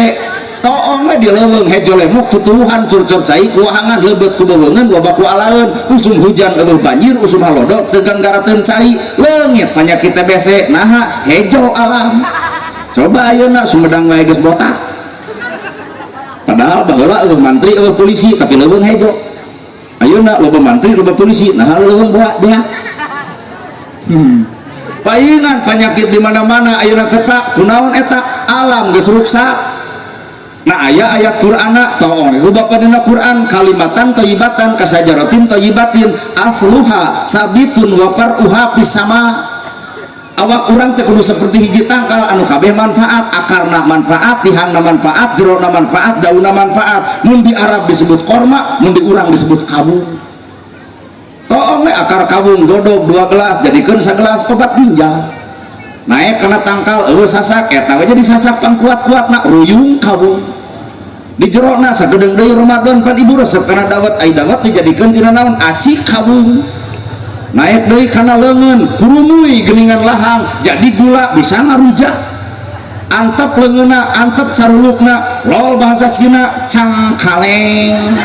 Toong we di leuweung hejo lemok tutuwuhan curcor cai kuahangan leubet ku beuweungeun loba ku alaeun usum hujan eueuh banjir usum halodo teu ganggarateun cai leungit penyakit TBC naha hejo alam. Coba ayeuna Sumedang wae geus botak. Padahal baheula eueuh mantri eueuh polisi tapi leuweung hejo. Ayeuna loba mantri loba polisi naha leuweung boa beak. Paingan penyakit di mana-mana ayeuna teh Pak, kunaon eta alam geus ruksak. Nah aya ayat Qur'ana toong ieu bapa dina Qur'an kalimatan thayyibatan kasajaratin thayyibatin asluha sabitun wa far'uha fis sama. Awak urang teh kudu seperti hiji tangkal anu kabeh manfaat, akarna manfaat, tihangna manfaat, jerona manfaat, daunna manfaat. Mun di Arab disebut korma, mun di urang disebut kawung. Toong we akar kawung dodog 2 gelas jadikeun sagelas obat ginjal. Naik kana tangkal eueuh sasak eta we jadi sasak pangkuat-kuatna ruyung kawung. Di jerona sagedeung deui Ramadan pan ibu resep kana dawet, ai dawet dijadikeun tina naon aci kawung. Naik deui kana leungeun kurumuy geuningan lahang jadi gula bisa ngarujak. Antep leungeunna antep carulukna lol bahasa Cina cangkaleng.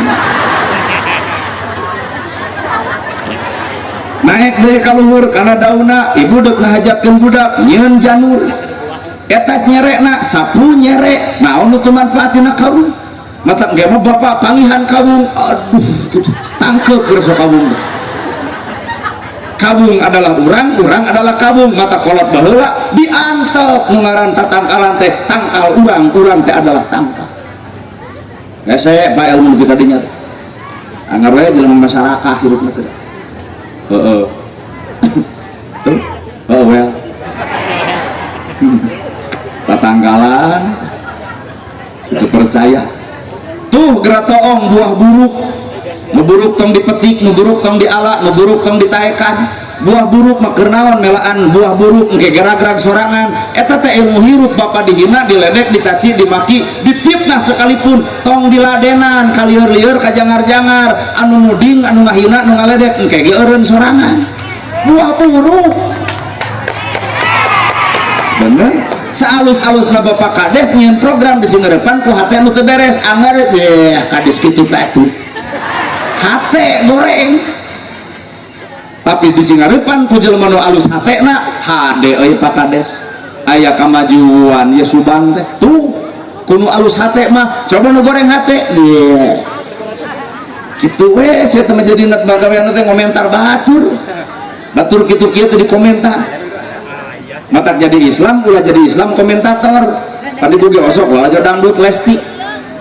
Naik deui ka luhur kana daunna ibu deuk ngahajatkeun budak nyieun janur etas nyerekna sapu nyerek naon nu teu manfaatina kawung. Mata engke mah bapak pangihan kawung aduh gitu tangkep geus kawung. Kawung adalah urang, urang adalah kawung. Mata kolot baheula diantep nu ngaran tatangkalan teh tangkal urang, urang teh adalah tangkal. Hese Pak ilmu nu kadinya teh. Anggar we jelema masyarakat hirupna teh. Heeh. Tuh, oh well. Tatangkalan situ percaya. Tuh geratoong buah buruk. Nu buruk tong dipetik, nu buruk tong diala, nu buruk tong ditaekan. Buah buruk mah keur naon melaan buah buruk engke gerag-gerag sorangan. Eta teh ilmu hirup bapak dihina, diledek, dicaci, dimaki, dipitnah sekalipun tong diladenan kalieur-lieur kajangar-jangar anu nuding, anu ngahina, anu ngaledek engke ge eureun sorangan. Buah buruk. Bener? Saalus-alusna bapak kades nyieun program di Sungarepan ku hate anu teu beres anggar yeh kades kitu batu. Hate goreng. Tapi di Singarepan ku jelema nu alus hatena hade euy Pak Kades. Aya kamajuan ye Subang teh. Tuh ku nu alus hate mah coba nu goreng hate. Ye. Kitu we sia teh jadi bagawean teh ngomentar batur. Batur kitu kieu teh dikomentar. Matak jadi Islam ulah jadi Islam komentator. Tadi buge osok ulah aja dangdut Lesti.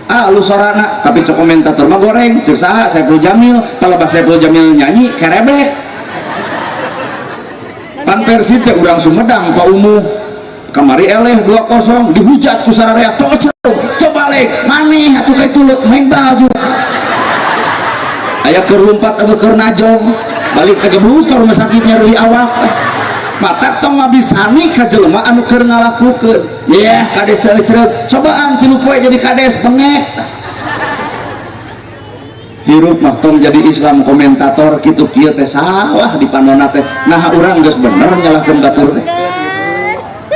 Ah lu sorana tapi cek komentator mah goreng. Cek saha Saiful Jamil, kalau bah Saiful Jamil nyanyi kerebek. Pan Persib teh urang Sumedang Pak Umuh. Kamari eleh 2-0 dihujat ku sararea tocok coba balik maneh atuh ka itu main baju. Aya keur lumpat eueuh keur najong balik ke geblus ka rumah sakit nyeri awak. Mata tong ngabisani ka jelema anu keur ngalakukeun. Yeh kades teh ecereuk cobaan 3 poe jadi kades pengek. Hirup mah tong jadi Islam komentator kitu kieu teh salah di panona teh. Nah urang geus bener nyalahkeun batur teh.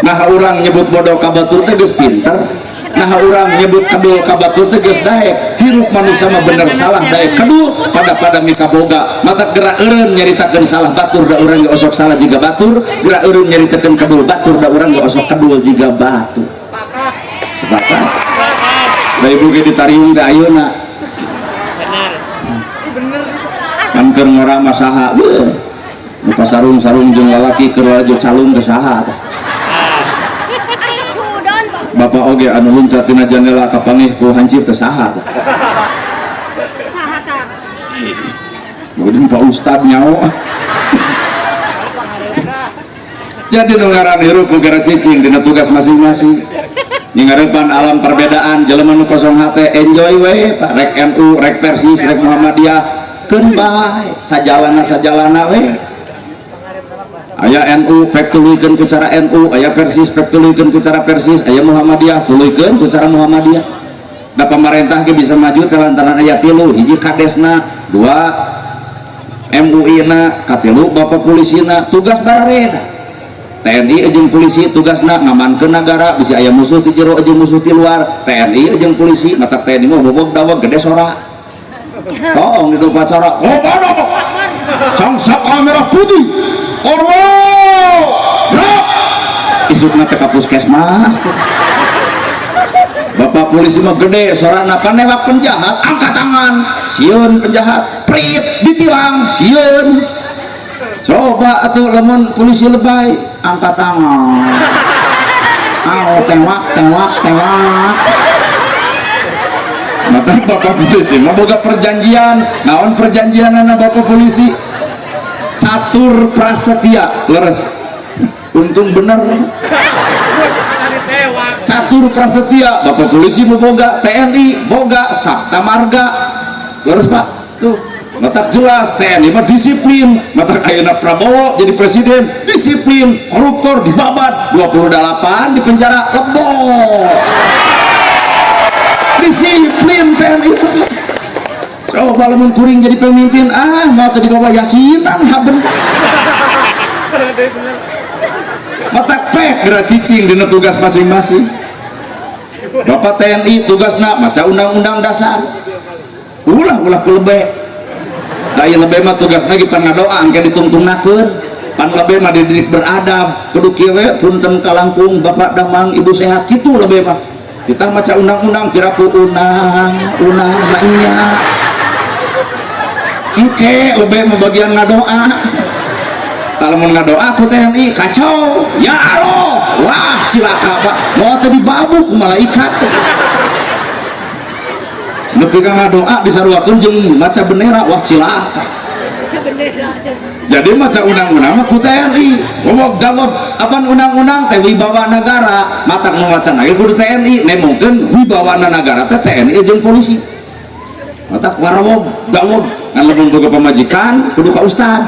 Nah urang nyebut bodoh ka batur teh geus pinter. Nah urang nyebut kedul ka batur teh geus daek. Hirup manusia mah bener salah daek kedul pada mikaboga. Mata gerak eureun nyaritakeun salah batur da urang ge osok salah jiga batur, gerak eureun nyaritakeun kedul batur da urang ge osok kedul jiga batur. Sepakat? Da ibu ge ditariung teh ayeuna. Bener. Kan keur ngora mah saha? Beuh. Nu pasarung-sarung jeung lalaki keur lalajo calung teh saha tah? Bapak oge anu luncat tina jendela kapangih ku hancip teh saha tah? Saha tah? Meureun Pak Ustad nyaho. Jadi nu ngaran hirup nu gara cicing dina tugas masing-masing. Nyingarepan alam perbedaan jelema nu kosong hate enjoy we Pak rek NU rek Persis rek Muhammadiyah keun bae sajalana-sajalana we. Aya NU pek tuluykeun ku cara NU, aya Persis pek tuluykeun ku cara Persis, aya Muhammadiyah tuluykeun ku cara Muhammadiyah. Da pamarentah ge bisa maju teh lantaran aya 3, hiji kadesna, 2 MUI na katilu bapak polisina tugas barareda. TNI jeung polisi tugasna ngamankeun nagara bisi aya musuh ti jero jeung musuh ti luar. TNI jeung polisi mata TNI mah bobog dawag gede sora. Tong di upacara komando sang saka merah putih orwo gerak isukna teh ka puskesmas. Bapak polisi mah gede sorana panewak penjahat angkat tangan sieun penjahat prit ditilang sieun. Coba atuh lamun polisi lebay angkat tangan au tewak tewak tewak. Mata bapak polisi mah boga perjanjian. Naon perjanjianana bapak polisi? Catur prasetya leres untung bener. Catur prasetya bapak polisi mau boga, TNI boga, Sabta Marga leres pak tuh. Matak jelas TNI mah disiplin. Matak ayeuna Prabowo jadi presiden disiplin, koruptor dibabat 28 di penjara lebok. Disiplin TNI. Coba lamun kuring jadi pemimpin ah mau tadi bawa yasinan haben. Matak pek geura cicing dina tugas masing-masing. Bapak TNI tugasna maca undang-undang dasar. Ulah-ulah ku lebe. Da ieu lebe mah tugasna ge pan ngadoa engke ditungtungnakeun. Pan lebe mah dididik beradab, kudu kieu we punten kalangkung bapak damang ibu sehat kitu lebe mah. Kita maca undang-undang piraku undang-undang mah nya. Engke lebe mah bagian ngadoa. Tah lamun ngadoa ku TNI kacau. Ya Allah, wah cilaka pak. Moal teh dibabuk ku malaikat. Nepi ka ngadoa disaruakeun jeung maca bendera, wah cilaka. Jadi maca undang-undang mah ku TNI. Gobok gabok apan undang-undang teh wibawa nagara, matak nu maca na kudu TNI, nemongkeun wibawana nagara teh TNI jeung polisi. Matak warawog gawog ngan lamun boga pamajikan kudu ka ustad.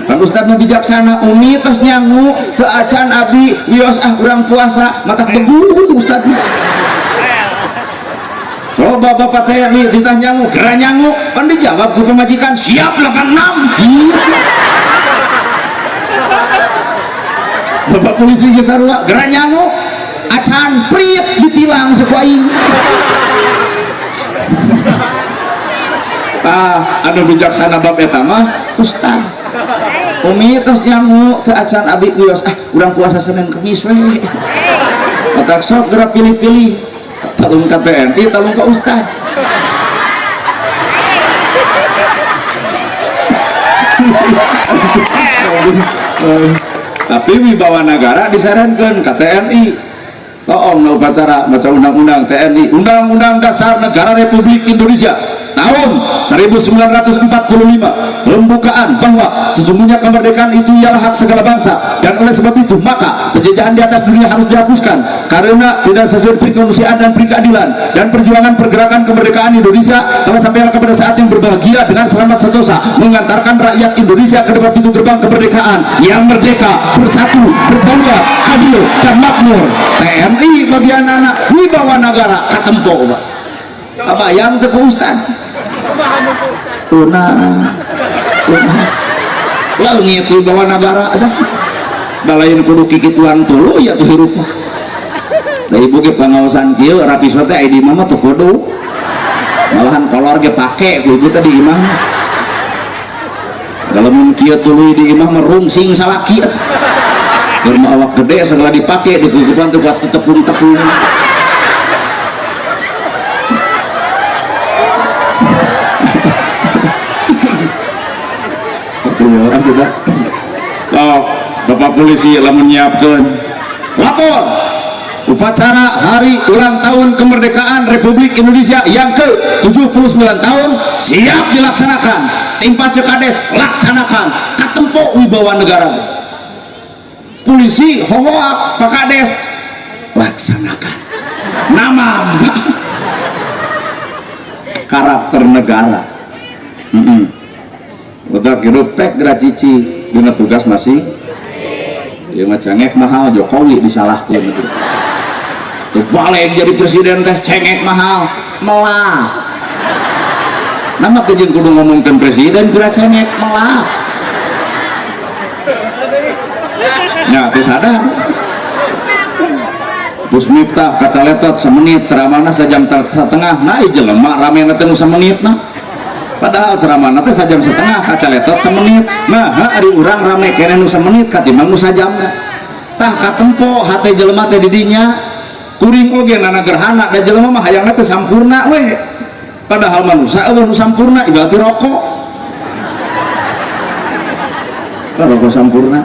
Kan ustad mah bijaksana, umi tos nyangu teu acan abdi wios ah urang puasa, matak begung ustad mah. Coba bapak TNI ditah nyangu, geura nyangu, kan dijawab ku pamajikan siap 86 gitu. Bapak polisi geus sarua, geura nyangu, acan prit ditilang saku aing. Tah, anu bijaksana bab eta mah ustad. Umi tos nyangu teu acan abdi wios ah urang puasa Senin Kemis we. Matak sok geura pilih-pilih. Talung ka TNI, talung ka ustad. Tapi wibawa nagara disarankan ke TNI. Toong na upacara maca undang-undang TNI, Undang-Undang Dasar Negara Republik Indonesia tahun 1945, pembukaan bahwa sesungguhnya kemerdekaan itu ialah hak segala bangsa dan oleh sebab itu maka penjajahan di atas dunia harus dihapuskan karena tidak sesuai perkemanusiaan dan perkeadilan, dan perjuangan pergerakan kemerdekaan Indonesia telah sampai kepada saat yang berbahagia dengan selamat sentosa mengantarkan rakyat Indonesia ke depan pintu gerbang kemerdekaan yang merdeka, bersatu, berdaulat, adil dan makmur. TNI bagian anak wibawa nagara katempo pak. Kabayang teu ku ustad. Una una leungit wibawa nagara dah. Da lain kudu kikituan tuluy atuh hirup mah. Da ibu ge pangaosan kieu rapisna teh ai di imah mah teu kudu. Malahan kolor ge pake ku ibu teh di imah mah. Da lamun kieu tuluy di imah mah rungsing salaki atuh. Keur mah awak gede segala dipake dikukupan teh buat tepung-tepung. So, bapak polisi lamun nyiapkeun lapor upacara hari ulang tahun kemerdekaan Republik Indonesia yang ke-79 tahun siap dilaksanakan. Timpa Cekades laksanakan, katempo wibawa negara. Polisi hohoak Pak Kades laksanakan. Nama karakter negara. Udah hidup pek gracici dina tugas masih ieu mah cengek mahal Jokowi disalahkeun itu. Teu balik jadi presiden teh cengek mahal melah. Nama kejeng kudu ngomongkeun presiden pira cengek melak. Nya teu sadar. Gus Miftah kacaletot semenit ceramahna sajam setengah, nah ieu jelema ramena teh nu samenitna. Padahal ceramahna teh sajam setengah kacaletot semenit. Nah, ha ari urang rame keneh nu semenit katimbang nu sajamna. Tah katempo hate jelema teh di dinya. Kuring oge nana gerhana da jelema mah hayangna teh sampurna we. Padahal manusia eueuh nu sampurna ibarat rokok. Tah rokok sampurna.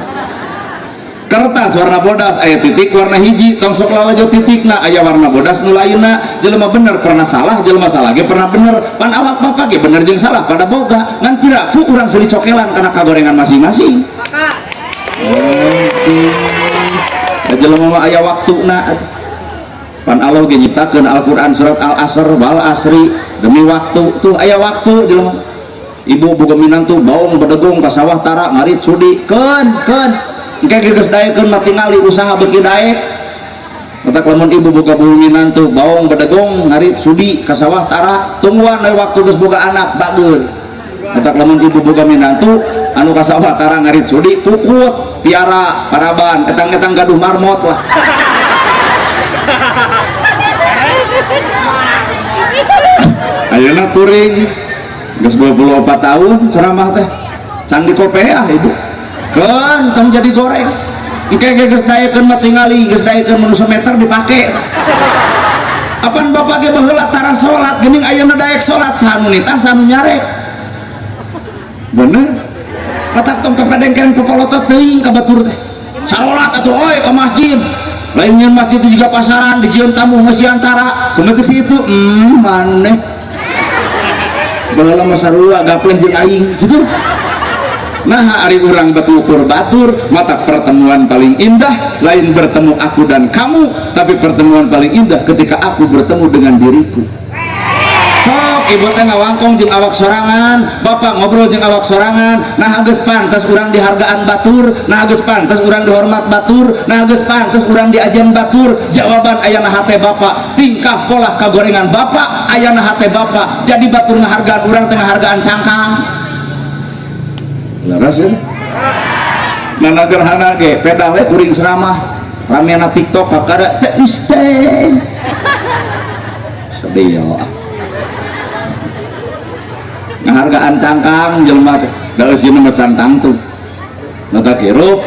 Kertas warna bodas aya titik warna hiji, tong sok lalajo titikna aya warna bodas nu lainna. Jelema bener pernah salah, jelema salah ge pernah bener. Pan awak bapak ge bener jeung salah pada boga, ngan piraku urang seuli cokelan kana kagorengan masing-masing. Da jelema mah aya waktuna. Pan Allah ge nyiptakeun Al-Qur'an surat Al-Asr wal asri demi waktu. Tuh aya waktu jelema. Ibu boga minantu baong bedegong ka sawah tara ngarit sudi keun keun. Engke geus daekeun mah tingali usaha beuki daek. Matak lamun ibu boga bumi minantu baong bedegong ngarit sudi ka sawah tara tungguan we waktu geus boga anak bageun. Matak lamun ibu boga minantu anu ka sawah tara ngarit sudi kukut piara paraban etang-etang gaduh marmot lah. Ayeuna kuring geus 24 tahun ceramah teh can dikopeah ibu. Keun tong jadi goreng. Engke ge geus daekeun mah tingali geus daekeun mun meter dipake. Apan bapak ge baheula tara salat geuning ayeuna daek salat saha nu nitah saha nu nyarek. Bener? Katak tong kapadengkeun popolotot teuing ka batur teh. Sarolat atuh oy ka masjid. Lain nyeun masjid juga pasaran dijieun tamu ngeusian tara. Kumaha cek si itu? Maneh. Baheula mah sarua gapleh jeung aing gitu. Nah, ari urang bet ngukur batur, mata pertemuan paling indah lain bertemu aku dan kamu, tapi pertemuan paling indah ketika aku bertemu dengan diriku. Sok ibu teh ngawangkong jeung awak sorangan, bapak ngobrol jeung awak sorangan. Nah geus pantes urang dihargaan batur, nah geus pantes urang dihormat batur, nah geus pantes urang diajen batur. Jawaban ayana hate bapak, tingkah pola kagorengan bapak ayana hate bapak. Jadi batur ngahargaan urang teh ngahargaan cangkang. Leres ya. Nana gerhana ge pedah we kuring ceramah, ramena TikTok kakada teh ustaz. Sedih ya. Ngahargaan cangkang jelema teh da eusieuna mah cangkang tuh. Mata kirup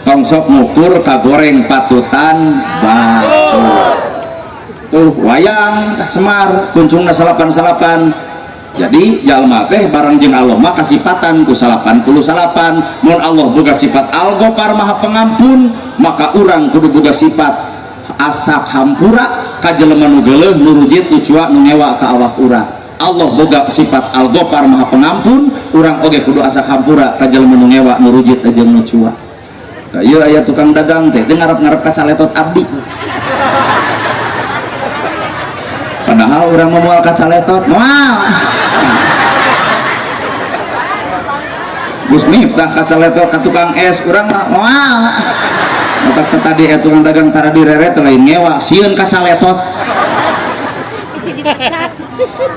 tong sok ngukur kagoreng patutan batu. Tuh wayang tah Semar kuncungna salapan-salapan. Jadi jalma teh bareng jeung Allah mah kasipatan ku 88. Mun Allah boga sifat Al-Ghaffar Maha Pengampun, maka urang kudu boga sifat asak hampura ka jelema nu geuleuh, nu rujit, nu cua, nu ngewa ka awak urang. Allah boga sifat Al-Ghaffar Maha Pengampun, urang oge kudu asak hampura ka jelema nu ngewa, nu rujit jeung nu cua. Tah ieu aya tukang dagang teh teu ngarep-ngarep ka caletot abdi. Padahal urang mah moal ka caletot, moal. Gus Miftah ka caletot ka tukang es, urang mah moal. Matak teh tadi tukang dagang tara direret lain ngewa, sieun ka caletot.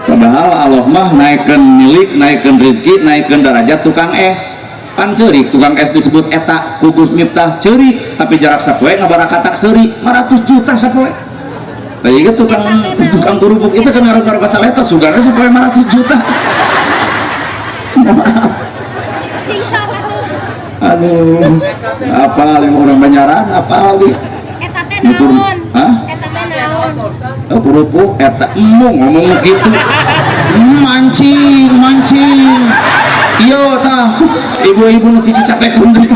Padahal Allah mah naikkeun milik, naikkeun rezeki, naikkeun derajat tukang es. Pan ceurik tukang es disebut eta ku Gus Miftah ceurik, tapi jarak sapoe ngabarakatak seuri 500 juta sapoe. Tah ieu tukang kerupuk itu kan ngarep-ngarep ka caletot sugana sapoe 500 juta. Aduh, apa yang orang Banyaran apa lagi? Eta teh naon? Hah? Eta teh naon? Oh, kerupuk eta embung ngomong gitu. Mancing, mancing. Iya tah, ibu-ibu nu capek kundi.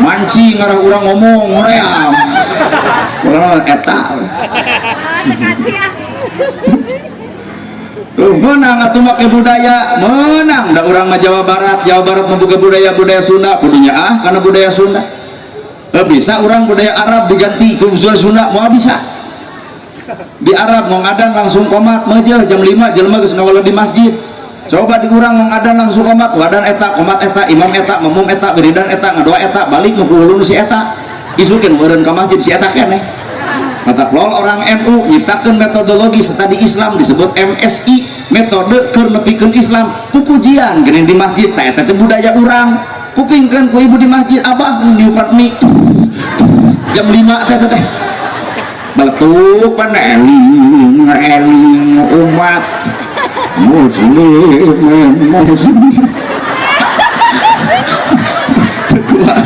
Mancing ngarah urang ngomong ngoream. Urang eta. Tuh menang atuh make budaya, menang da urang mah Jawa Barat, Jawa Barat mah boga budaya-budaya Sunda, kudunya ah karena budaya Sunda. Bisa urang budaya Arab diganti ku budaya Sunda, moal bisa. Di Arab ngong adan langsung komat meujeuh jam 5 jelema geus ngawala di masjid. Coba di urang ngong adan langsung komat, wadan eta, komat eta, imam eta, mamum eta, wiridan eta, ngadoa eta, balik nu kuulun si eta. Isukeun eureun ka masjid si eta keneh. Mata lol orang NU nyiptakeun metodologi studi Islam disebut MSI, Metode keur nepikeun Islam pupujian geuning di masjid teh eta teh budaya urang. Kupingkeun ku ibu di masjid abah niupan mie jam 5 teh teh. Beletuk pan eling eling umat muslim muslim. Teu kuat.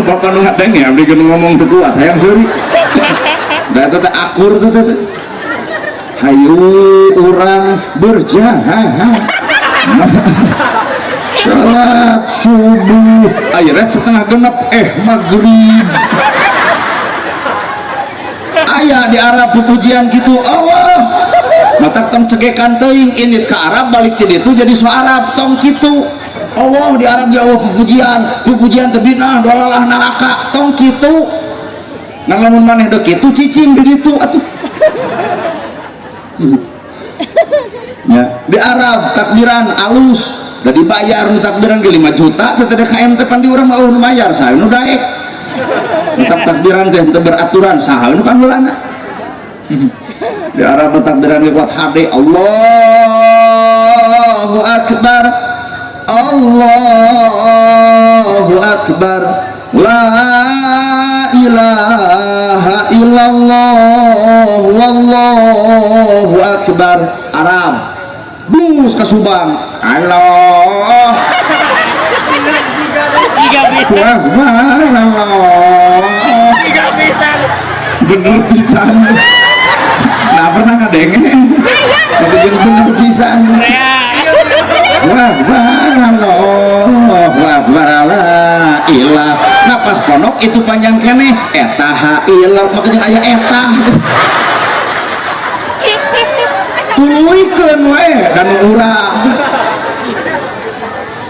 Bapak nu ngadenge abdi geus ngomong teu kuat hayang seuri. Da eta teh akur teh teh. Hayu urang berjahat salat subuh ayeuna setengah genep maghrib. Aya di Arab pupujian gitu Allah matak tong cekekan teuing indit ke Arab balik ke ditu jadi so Arab tong kitu. Allah di Arab ge Allah pupujian pupujian teh bid'ah dolalah neraka tong kitu. Nah lamun maneh deuk kitu cicing di ditu atuh. Ya, di Arab takbiran alus da dibayar nu takbiran ge 5 juta teh teh KM teh pan di urang mah eueuh nu mayar saha nu daek. Nu takbiran teh teu beraturan saha nu pangheulana. Di Arab nu takbiran ge kuat HD Allahu akbar Allahu akbar la ilaha illallah wallahu akbar. Arab blues ke Subang Allah Tiga bisa. Akbar Allah Tiga bisa. Bener pisan. Nah pernah ngadenge tapi jeung bener pisan. Ya. Akbar Allah akbar la ilah. Nah pas pondok itu panjang keneh eta ha ilah maka jeung aya eta tuluykeun we dan urang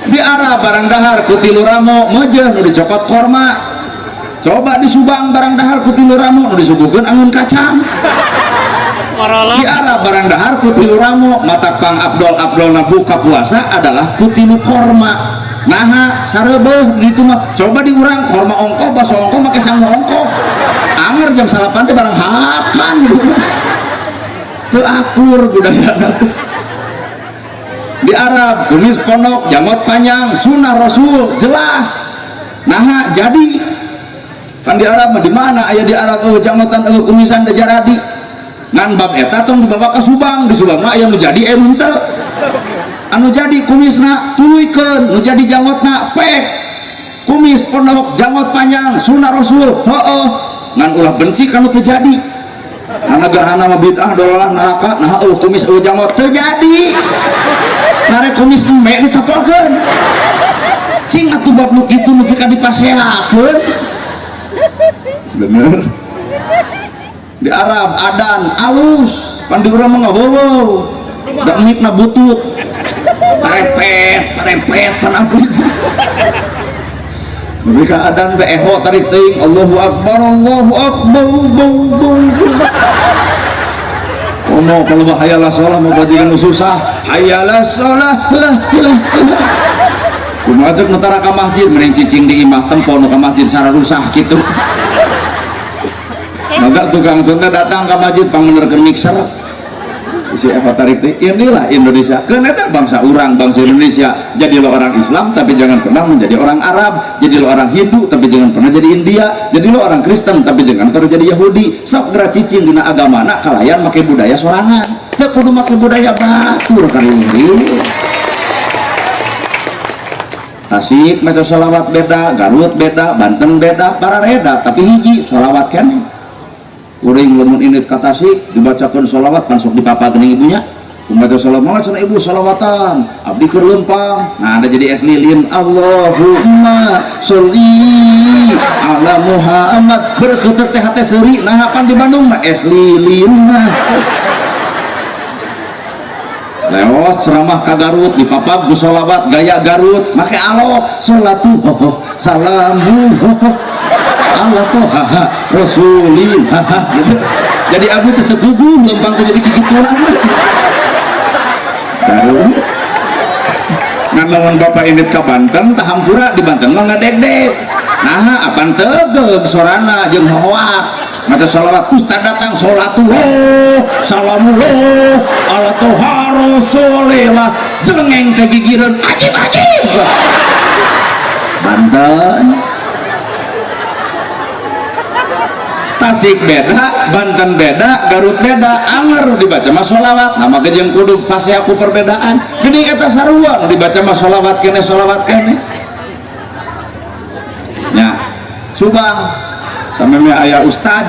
di Arab barang dahar ku tilu ramo meujeuh nu dicokot korma. Coba di Subang barang dahar ku tilu ramo nu disuguhkeun angun kacang. Korolok. Di Arab barang dahar ku tilu ramo mata pang abdol abdolna buka puasa adalah ku tilu korma. Naha sarebeuh di ditu mah. Coba di urang korma ongkoh baso ongkoh make sangu ongkoh. Anger jam salapan teh barang hakan gitu. Teu akur budayana. Di Arab kumis pondok janggot panjang sunnah Rasul jelas. Naha jadi kan di Arab mah di mana aya di Arab eueuh janggotan eueuh kumisan teh jaradi. Ngan bab eta tong dibawa ka Subang, di Subang mah aya nu jadi nu henteu. Anu jadi kumisna tuluykeun, nu jadi janggotna pek. Kumis pondok janggot panjang sunnah Rasul heueuh. Ngan ulah benci kanu teu jadi. Nana gerhana mah bid'ah dolalah neraka nah eueuh kumis eueuh janggot teu jadi. Nare kumis embe ditepelkeun. Cing atuh bab nu kitu nepi ka dipaseakeun. Bener. Di Arab adan alus, pan di urang mah ngabeuweung. Da mik-na butut. Tarepet, tarepet pan ampun. Nepi ka adan teh eho tarik teuing Allahu akbar Allahu akbar bau bau bau. Komo kalau mah hayalah sholah mau bajikan nu susah hayalah sholah lah lah lah. Kumaha cek nu tara ka masjid mending cicing di imah tempo nu ka masjid sararusah kitu. Maka tukang sound datang ke masjid pangmenerkeun mixer. Si Eva tarik teh inilah Indonesia. Keun eta bangsa urang, bangsa Indonesia. Jadilah orang Islam tapi jangan pernah menjadi orang Arab, jadilah orang Hindu tapi jangan pernah jadi India, jadilah orang Kristen tapi jangan pernah jadi Yahudi. Sok geura cicing dina agamana kalayan make budaya sorangan. Teu kudu make budaya batur kariweuh. Tasik maca sholawat beda, Garut beda, Banten beda, parareda tapi hiji sholawat keneh. Kuring lamun indit ka Tasik dibacakeun sholawat pan sok dipapa geuning ibunya. Kumaha sholawat mah cenah ibu sholawatan, abdi keur leumpang. Nah ada jadi es lilin Allahumma sholli ala Muhammad berketek teh hate seuri nah pan di Bandung mah es lilin mah. Leos ceramah ka Garut dipapag ku sholawat gaya Garut make alok sholatu salamu Allah toh haha rasulin haha gitu. Jadi abdi tetep guguh lempang teh jadi kikituan. Garut ngan lamun bapak indit ka Banten tah hampura di Banten mah ngadegdeg. Nah apan tegeg sorana jeung hohoak maca sholawat ustad datang sholatullah salamullah ala toha Rasulillah jelengeng teh gigireun ajib ajib Banten Tasik beda, Banten beda, Garut beda, anger dibaca mah sholawat. Nama kejeng kudu pasti aku perbedaan. Geuning eta sarua nu dibaca mah sholawat kene sholawat kene. Nya, Subang sameme aya ustad.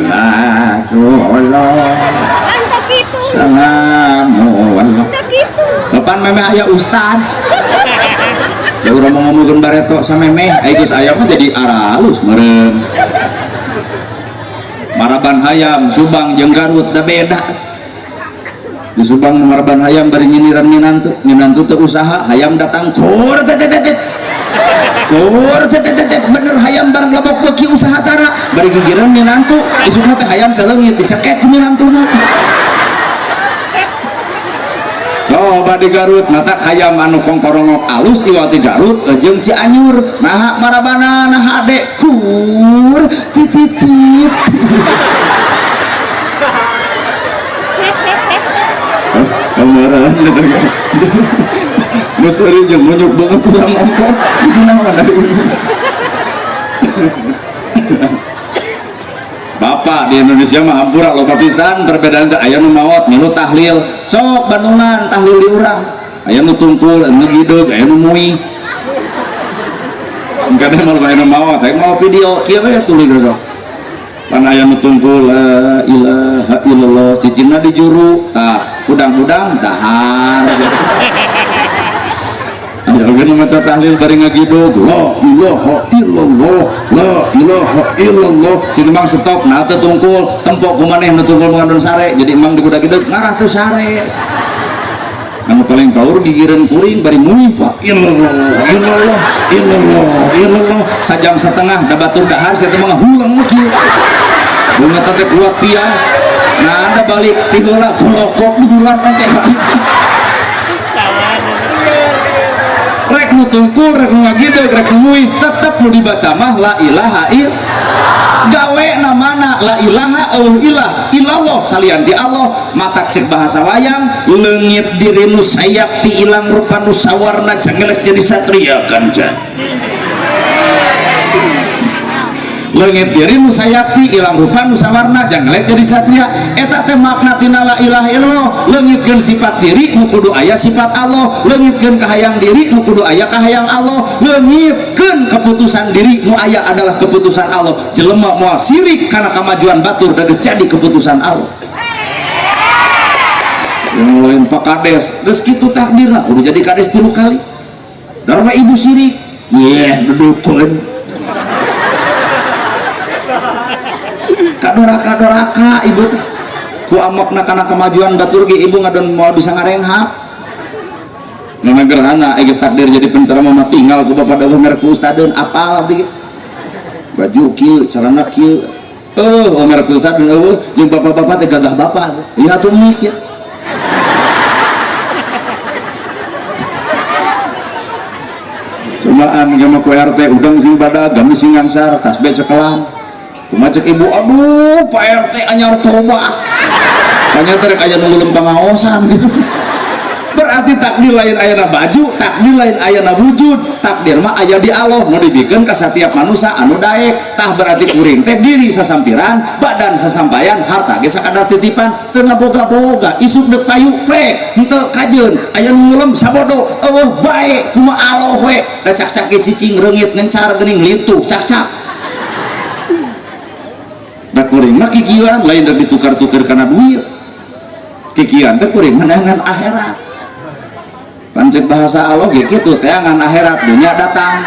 La Allah. Mantap gitu. Salamu Allah. Mantap gitu. Depan meme aya ustad. Ya urang mau ngomongkeun bareto sameme, ai geus aya mah jadi aralus meureun. Maraban hayam Subang jeung Garut da beda. Di Subang maraban hayam bari nyindiran minantu, minantu teu usaha, hayam datang kur tetetetet. Kur tetetetet bener hayam bareng lebok beuki usaha tara, bari gigireun minantu, isukna teh hayam teh leungit dicekek ku minantuna. Coba di Garut matak hayam anu kongkorongok alus iwal ti Garut jeung Cianjur naha marabana naha dek kur tititit. Kemarin nu seuri jeung munyuk banget urang ongkot kunaon dari ini. Bapak di Indonesia mah hampura loba pisan perbedaan teh aya nu maot milu tahlil sok Bandungan tahlil di urang aya nu tungkul anu gideg aya nu muih engkana mah aya nu maot aya mau video kieu we tuluy geus pan aya nu tungkul la ilaha illallah cicingna di juru tah udang-udang dahar aya oge nu maca tahlil bari ngagidug la ilaha illallah la ilaha illallah cing mang stop nah teu tungkul tempok ku maneh nu tungkul mangandon sare jadi emang digudag-gideg ngarah teu sare anu paling paur gigireun kuring bari muih pak illallah illallah illallah illallah sajam setengah da batur dahar sia teh mah ngahuleng mah kieu bunga teh kuat pias nah anda balik ti heula golokok duduran teh rek nu tungkul rek nu ngagideg rek nu muih tetep nu dibaca mah la ilaha illallah gawe namana la ilaha eueuh ilah illallah salian ti Allah matak cek bahasa wayang leungit diri nu sayakti ilang rupa nu sawarna jangelek jadi satria kanca leungit diri nu sayakti ilang rupa nu sawarna jangelek jadi satria eta teh makna tina la ilaha illallah leungitkeun sifat diri nu kudu aya sifat Allah leungitkeun kahayang diri nu kudu aya kahayang Allah leungitkeun keputusan diri nu aya adalah keputusan Allah jelema moal sirik kana kamajuan batur da geus jadi keputusan Allah yang lain Pak Kades geus kitu takdirna udah jadi kades 3 kali darah ibu sirik yeh dudukeun kadoraka-doraka ibu teh ku amokna kana kemajuan batur ge ibu ngadon moal bisa ngarenghap nana gerhana geus takdir jadi penceramah mah tinggal ku bapak dawuh merek ku ustadeun apal abdi ge baju kieu celana kieu merek ku ustadeun eueuh jeung bapak-bapak teh gagah bapak ieu atuh mik ya cumaan ge mah ku RT udang sing badag gamis sing ngangsar tasbih cekelan kumaha cek ibu aduh Pak RT anyar tobat ternyata rek aya nunggu lempang ngaosan gitu berarti takdir lain ayana baju takdir lain ayana wujud takdir mah aya di Allah nu dibikeun ka satiap manusia anu daek tah berarti kuring teh diri sasampiran badan sasampayan harta ge sakadar titipan teu ngaboga-boga isuk deuk payu prek henteu kajeun aya nu ngulem sabodo eueuh bae kumaha Allah we da cak-cak ge cicing reungit ngencar geuning lintuh cak-cak da kuring mah kikieuan lain rek ditukar-tukar kana duit kikieuan teh kuring menangan akhirat pancet bahasa Allah ge kitu teangan akhirat dunya datang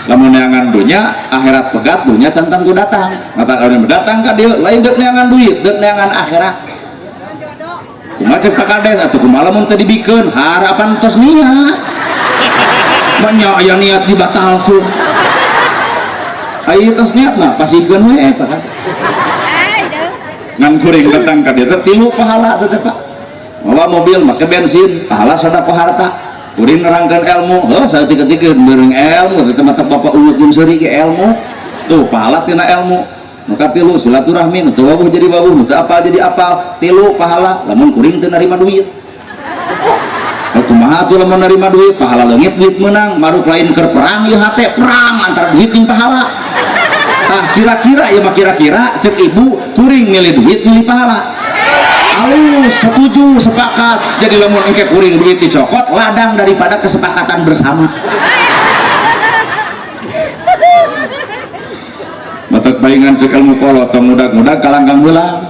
lamun neangan dunya akhirat pegat dunya can tangtu datang mata kalau datang ka dieu lain deuk neangan duit deuk neangan akhirat kumaha cek Pak Kades atuh kumaha lamun teu dibikeun harapan tos niat manya aya niat dibatalkeun aya tos niat mah pasikeun we Pak Kades ngan kuring datang ka dieu teh tilu pahala teh Pak mawa mobil make bensin pahala sedekah harta kuring nerangkeun ilmu heuh saeutik-eutik meureung ilmu teh mata bapak ulut jeung seuri ge ilmu tuh pahala tina ilmu nu katilu silaturahmi nu teu wawuh jadi wawuh nu teu apal jadi apal tilu pahala lamun kuring teu narima duit Kumaha atuh lamun nerima duit pahala leungit duit meunang maruk lain keur perang ieu hate perang antara duit jeung pahala. Tah kira-kira ieu mah kira-kira cek ibu kuring milih duit milih pahala. Alus setuju sepakat. Jadi lamun engke kuring duit dicokot ladang daripada kesepakatan bersama. Matak paingan cek ilmu kolot tong udag-udag kalangkang heula.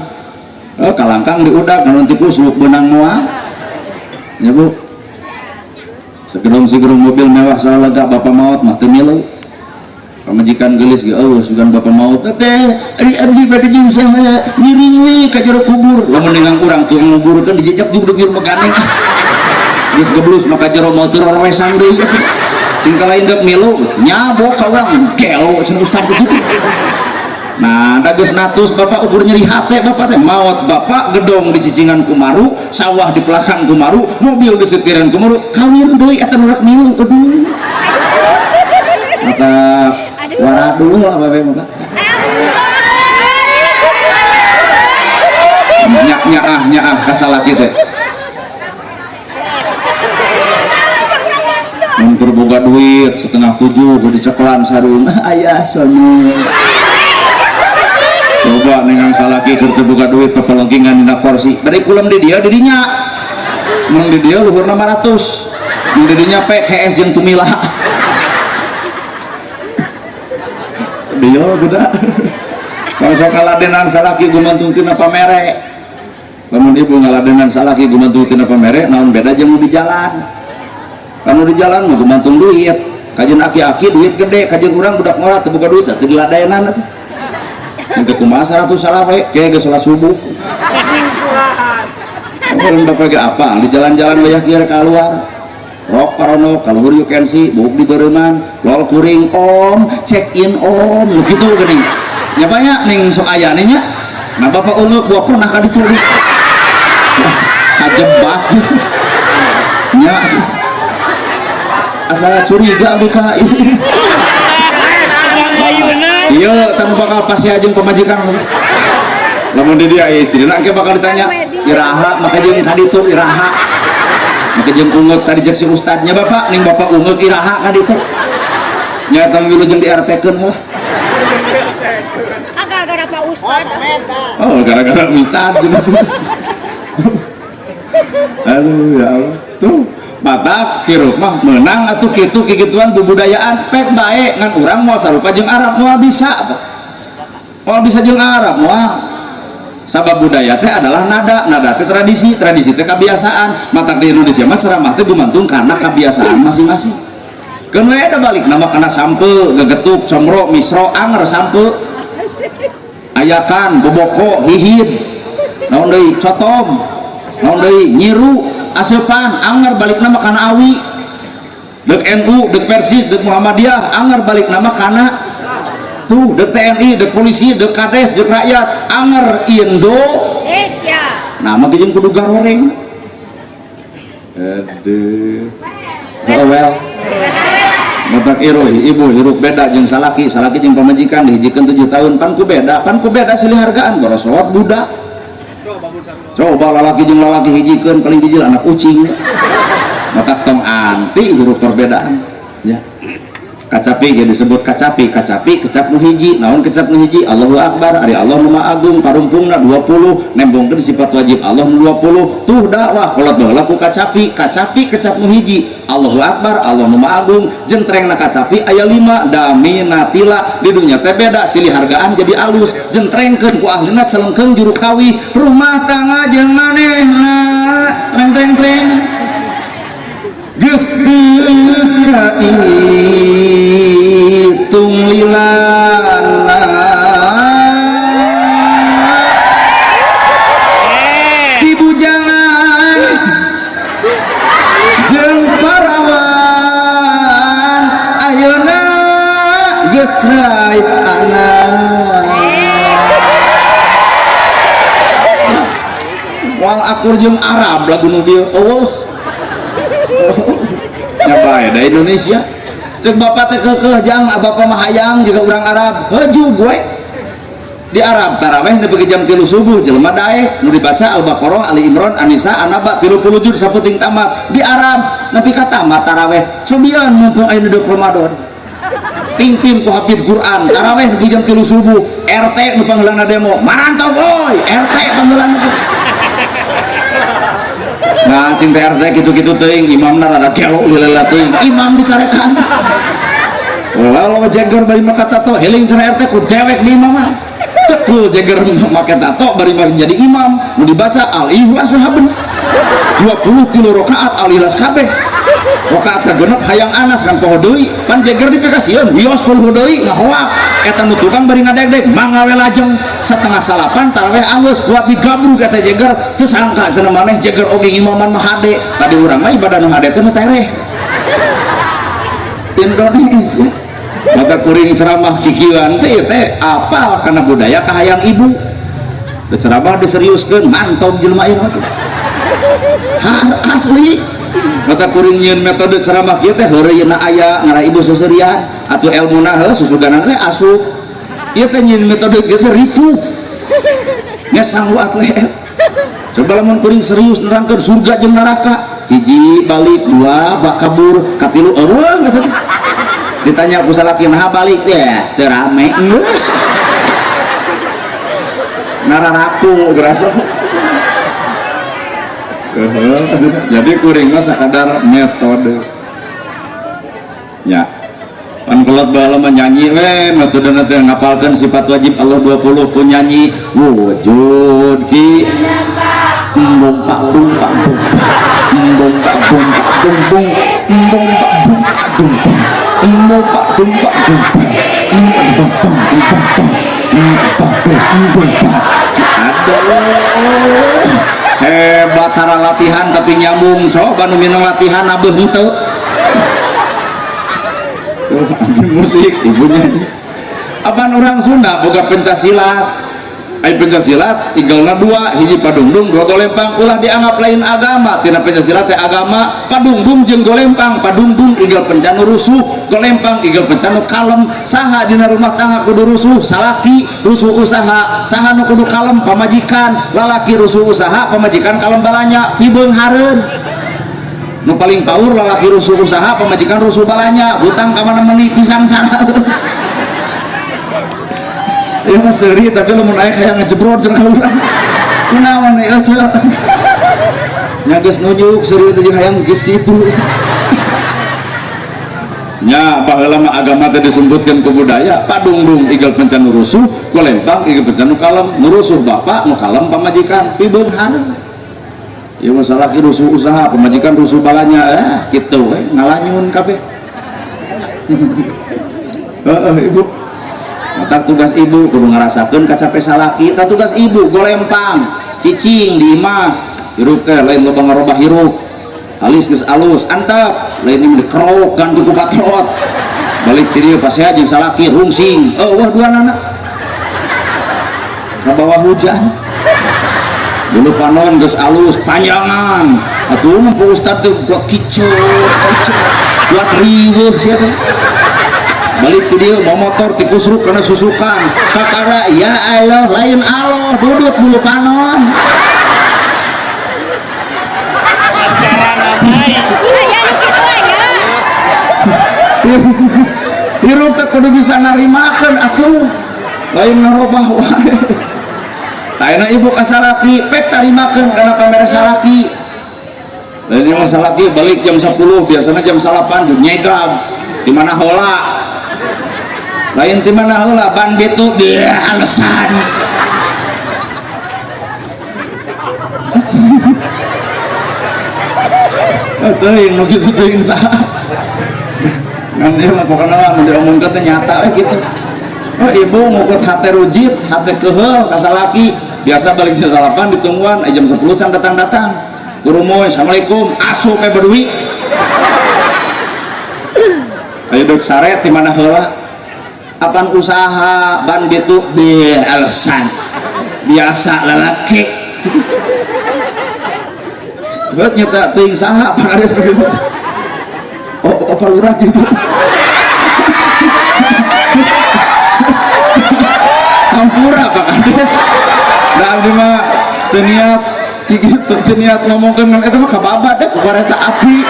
Kalangkang diudag ngan tikus luk beunang moal. Ya Bu. Segedong-segedong mobil mewah soal lega bapak maot mah teu milu. Pamajikan geulis ge eueuh sugan bapak maot teh ari abdi bade jeung saha ngiring we ka jero kubur. Lamun dengan urang tukang nguburkeun dijejak jugruk jeung gandeng ah. Geus geblus maka jero maot teu rorowesan deui atuh. Cing lain deuk milu nyabok ka urang gelo cenah ustad kitu. Nah, da geus natus bapak ukur nyeri hate bapak teh maot bapak gedong dicicingan kumaru, sawah dipelakan kumaru, mobil disetiran kumaru, kawin deui eta nu rek milu aduh. Mata waradul lah bapak bapak. Nyak nyaah nyaah kasalaki teh. Mun keur boga duit 6:30 geuh dicekelan sarung ayah sono. Coba nengang salaki keur teu boga duit pepelengkingan dina kursi. Bari kulem di dieu di dinya. Mun di dieu luhurna 500. Mun di dinya pek hees jeung tumila. Sedih budak. Kalau sok ngaladenan salaki gumantung tina pamere. Lamun ibu ngaladenan salaki gumantung tina pamere, naon beda jeung nu di jalan. Lamun di jalan mah gumantung duit. Kajeun aki-aki duit gede, kajeun urang budak ngora teu boga duit teu diladenan atuh. Sampai kumaha 100 salah we, ke geus salat subuh. Urang bapak ge apa? Di jalan-jalan wayah kieu keluar. Rok parono kaluhur you can see, buuk di beureuman, lol kuring om, check in om, nu kitu geuning. Nya banyak ning sok aya nya. Nah bapak ungeuk gua pernah ka ditu. Kajebak. Nya asa curiga abdi ka. Iya, kamu bakal pasti aja pemajikan. Lamun di dia istrina engke bakal ditanya, iraha maka jeung ka ditu iraha. Maka jeung ungeuk tadi cek si ustadnya bapak, ning bapak ungeuk iraha ka ditu. Nya eta wilujeng di RT-keun lah. Ah, gara-gara Pak Ustad. Oh, gara-gara ustad cenah. Aduh ya Allah. Tuh, matak hirup mah menang atuh kitu kikituan bubudayaan pek bae ngan urang moal sarupa jeung Arab moal bisa. Moal bisa jeung Arab moal. Sabab budaya teh adalah nada, nada teh tradisi, tradisi teh kebiasaan. Matak di Indonesia mah ceramah teh gumantung karena kebiasaan masing-masing. Keun we da balik nama kana sampe, gegetuk, comro, misro, anger sampe. Ayakan, boboko, hihid. Naon deui? Cotom. Naon deui? Nyiru, aseupan, anger balik nama kana awi. Deuk NU, deuk Persis, deuk Muhammadiyah, anger balik nama kana tuh, deuk TNI, deuk polisi, deuk kades, deuk rakyat, anger Indonesia. Nah, mah jeung kudu garoreng. Aduh. Oh well. Bapak iruh, ibu hirup beda jeung salaki, salaki jeung pamajikan dihijikeun 7 tahun, pan ku beda silih hargaan borosot budak. Coba lalaki jeung lalaki hijikeun paling bijil anak ucing. Matak tong anti hirup perbedaan ya. Kacapi ge disebut kacapi, kacapi kecap nu hiji, naon kecap nu hiji? Allahu Akbar, ari Allah nu Maha Agung, parumpungna 20, nembongkeun sifat wajib Allah nu 20. Tuh dakwah kolot baheula ku kacapi, kacapi kecap nu hiji. Allahu Akbar, Allah nu Maha Agung, jentrengna kacapi aya 5, dami natila di dunya teh beda, silih hargaan jadi alus, jentrengkeun ku ahlina celengkeung juru kawi, rumah tangga jeung manehna, treng treng treng. Geus teu kaitung lilana ibu jangan jeung parawan ayeuna geus rait anak moal akur jeung Arab lagu nu bieu eueuh. Nya bae da Indonesia cek bapak teh keukeuh jang bapak mah hayang juga urang Arab heuju gue Di Arab taraweh nepi ka jam 3 subuh jelema daek nu dibaca Al-Baqarah, Ali Imran, An-Nisa, An-Naba 30 juz saputing tamat. Di Arab nepi ka tamat taraweh. Cobian mumpung aya nu Ramadan. Pingpin ku hafid Quran, taraweh nepi jam 3 subuh, RT nu pangheulana demo, marantau boy, RT pangheulana teh. Nah, cing teh RT kitu-kitu teuing, imamna rada gelo lila teuing, imam dicarekan. Lalu jeger bari make tato, heling cenah RT ku dewek di imam mah. Tekul jeger make tato bari mah jadi imam, nu dibaca Al-Ikhlas we haben. 23 rakaat Al-Ikhlas kabeh. Rakaat kagenep hayang anas kan poho deui, pan jeger dipikasieun, wios poho deui ngahoak. Eta nu tukang bari ngadegdeg, mangga we lajeng 7:30 taraweh anggeus kuat digabrug eta jeger, teu sangka cenah maneh jeger oge ngimaman mah hade. Tadi urang mah ibadah nu hade teh nu tereh. Indonesia. Maka kuring ceramah kikieuan teh teh apal kana budaya kahayang ibu. Da ceramah diseriuskeun mantog jelema ieu mah teh. Asli. Maka kuring nyieun metode ceramah kieu teh heureuyna aya ngaran ibu seuseurian atuh elmuna heuh susuganan we asup. Ieu teh nyieun metode kieu teh ripuh. Nya sanggup atlet. Coba lamun kuring serius nerangkeun surga jeung neraka, hiji balik dua bak kabur katilu eueuh kitu teh. Ditanya ku salaki naha balik ya teu rame geus. Nararaku gerasa. Jadi kuring mah sakadar metode. Ya. Pan kolot baheula mah nyanyi we metodena teh ngapalkeun sifat wajib Allah 20 ku nyanyi wujud ki embung pak bung pak bung embung pak bung pak bung bung embung pak bung pak bung bung embung pak bung pak bung bung embung pak bung pak bung bung pak bung bung pak. Aduh, hebat tara latihan tapi nyambung. Coba nu minum latihan abeuh henteu. Tuh anjing musik ibunya. Apan orang Sunda boga pencasilat. Ai pencasilat tinggalna dua, hiji padungdung, dua golempang. Ulah dianggap lain agama. Tina pencasilat teh agama, padungdung jeung golempang. Padungdung igel pencanu rusuh, golempang igel pencanu kalem. Saha dina rumah tangga kudu rusuh, salaki rusuh usaha, saha nu kudu kalem pamajikan, lalaki rusuh usaha, pamajikan kalem balanya, pibeunghareun. Nu paling paur lalaki rusuh usaha, pamajikan rusuh balanya, hutang ka mana meuni pisang saraeun. Ya mah seuri tapi lamun aya hayang ngejebrot cenah urang. Kunaon ieu ceu? Nya geus nunjuk seuri teh jeung hayang geus kitu. Nya baheula mah agama teh disumputkeun ku budaya, padungdung igel pencan nu rusuh, golempang igel pencan nu kalem, nu rusuh bapak, nu kalem pamajikan, pibeunghareun. Ieu mah salaki rusuh usaha, pamajikan rusuh balanya, kitu we ngalanyun kabeh. Heeh ibu. Mata tugas ibu kudu ngarasakeun kacape salaki, tah tugas ibu golempang, cicing di imah, hirup teh lain loba ngarobah hirup. Alis geus alus, antap, lain ini dikerok ganti ku patrot. Balik ti dieu pasea jeung salaki rungsing. Eueuh duanana. Ka bawah hujan. Bulu panon geus alus, panjangan. Atuh mah Pak Ustad teh buat kicau, kicau, buat riweuh sia teh. Balik ti dieu mau motor tikusruk kana susukan. Kakara ya Allah lain Allah dudut bulu panon. Hirup teh kudu bisa narimakeun atuh. Lain ngarobah wae. Taena ibu ka salaki pek tarimakeun kana pamere salaki. Lain ieu mah salaki balik jam 10 biasana jam 8 jeung nyegrab di mana heula. Lain di mana heula ban bitu dia alasan. Teuing nu kitu teuing saha. Ngan ieu mah pokona mah mun diomongkeun teh nyata we kitu. Oh ibu ngukut hate rujit, hate keuheul ka salaki. Biasa balik jam 8 ditungguan, jam 10 can datang-datang. Guru moy, assalamualaikum, asup we bedui. Ayo dek sare di mana heula? Apan usaha ban bitu deh alasan. Biasa lalaki. Teu nyata teuing saha pangades begitu. Oh, oh palurah gitu. Hampura Pak Terus da abdi mah teu niat kitu, teu niat ngomongkeun ngan eta mah kababad deh ku kareta api.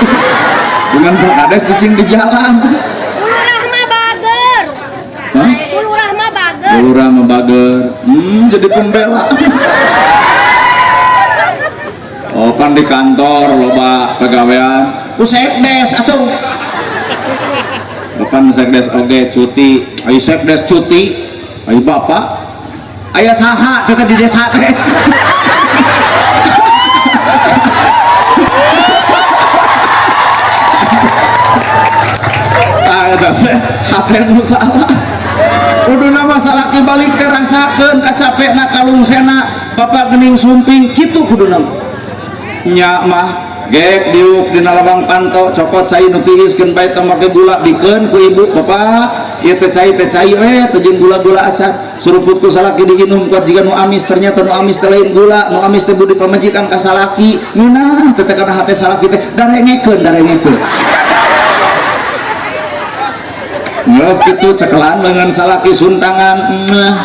Dengan Pak Kades cicing di jalan. Lurah mah bager. Hah? Lurah mah bager. Lurah mah bager. Jadi pembela. Oh, pan di kantor loba pegawaian. Ku sekdes atuh. Bapak sekdes oge cuti. Ayo sekdes cuti. Ayo bapak. Aya saha teh di desa teh. Ah, eta teh hate nu salah. Kuduna mah salaki balik teh rasakeun kacapekna kalungsena bapak geuning sumping kitu kuduna. Nya mah gek diuk dina lawang panto cokot cai nu tiis keun bae tong make gula bikeun ku ibu bapak ieu teh cai we teh jeung gula-gula acan suruput ku salaki diinum kuat jiga nu amis ternyata nu amis teh lain gula nu amis teh budi pamajikan ka salaki ngeunah teh kana hate salaki teh darengekeun darengekeun geus kitu cekelan leungeun salaki suntangan mah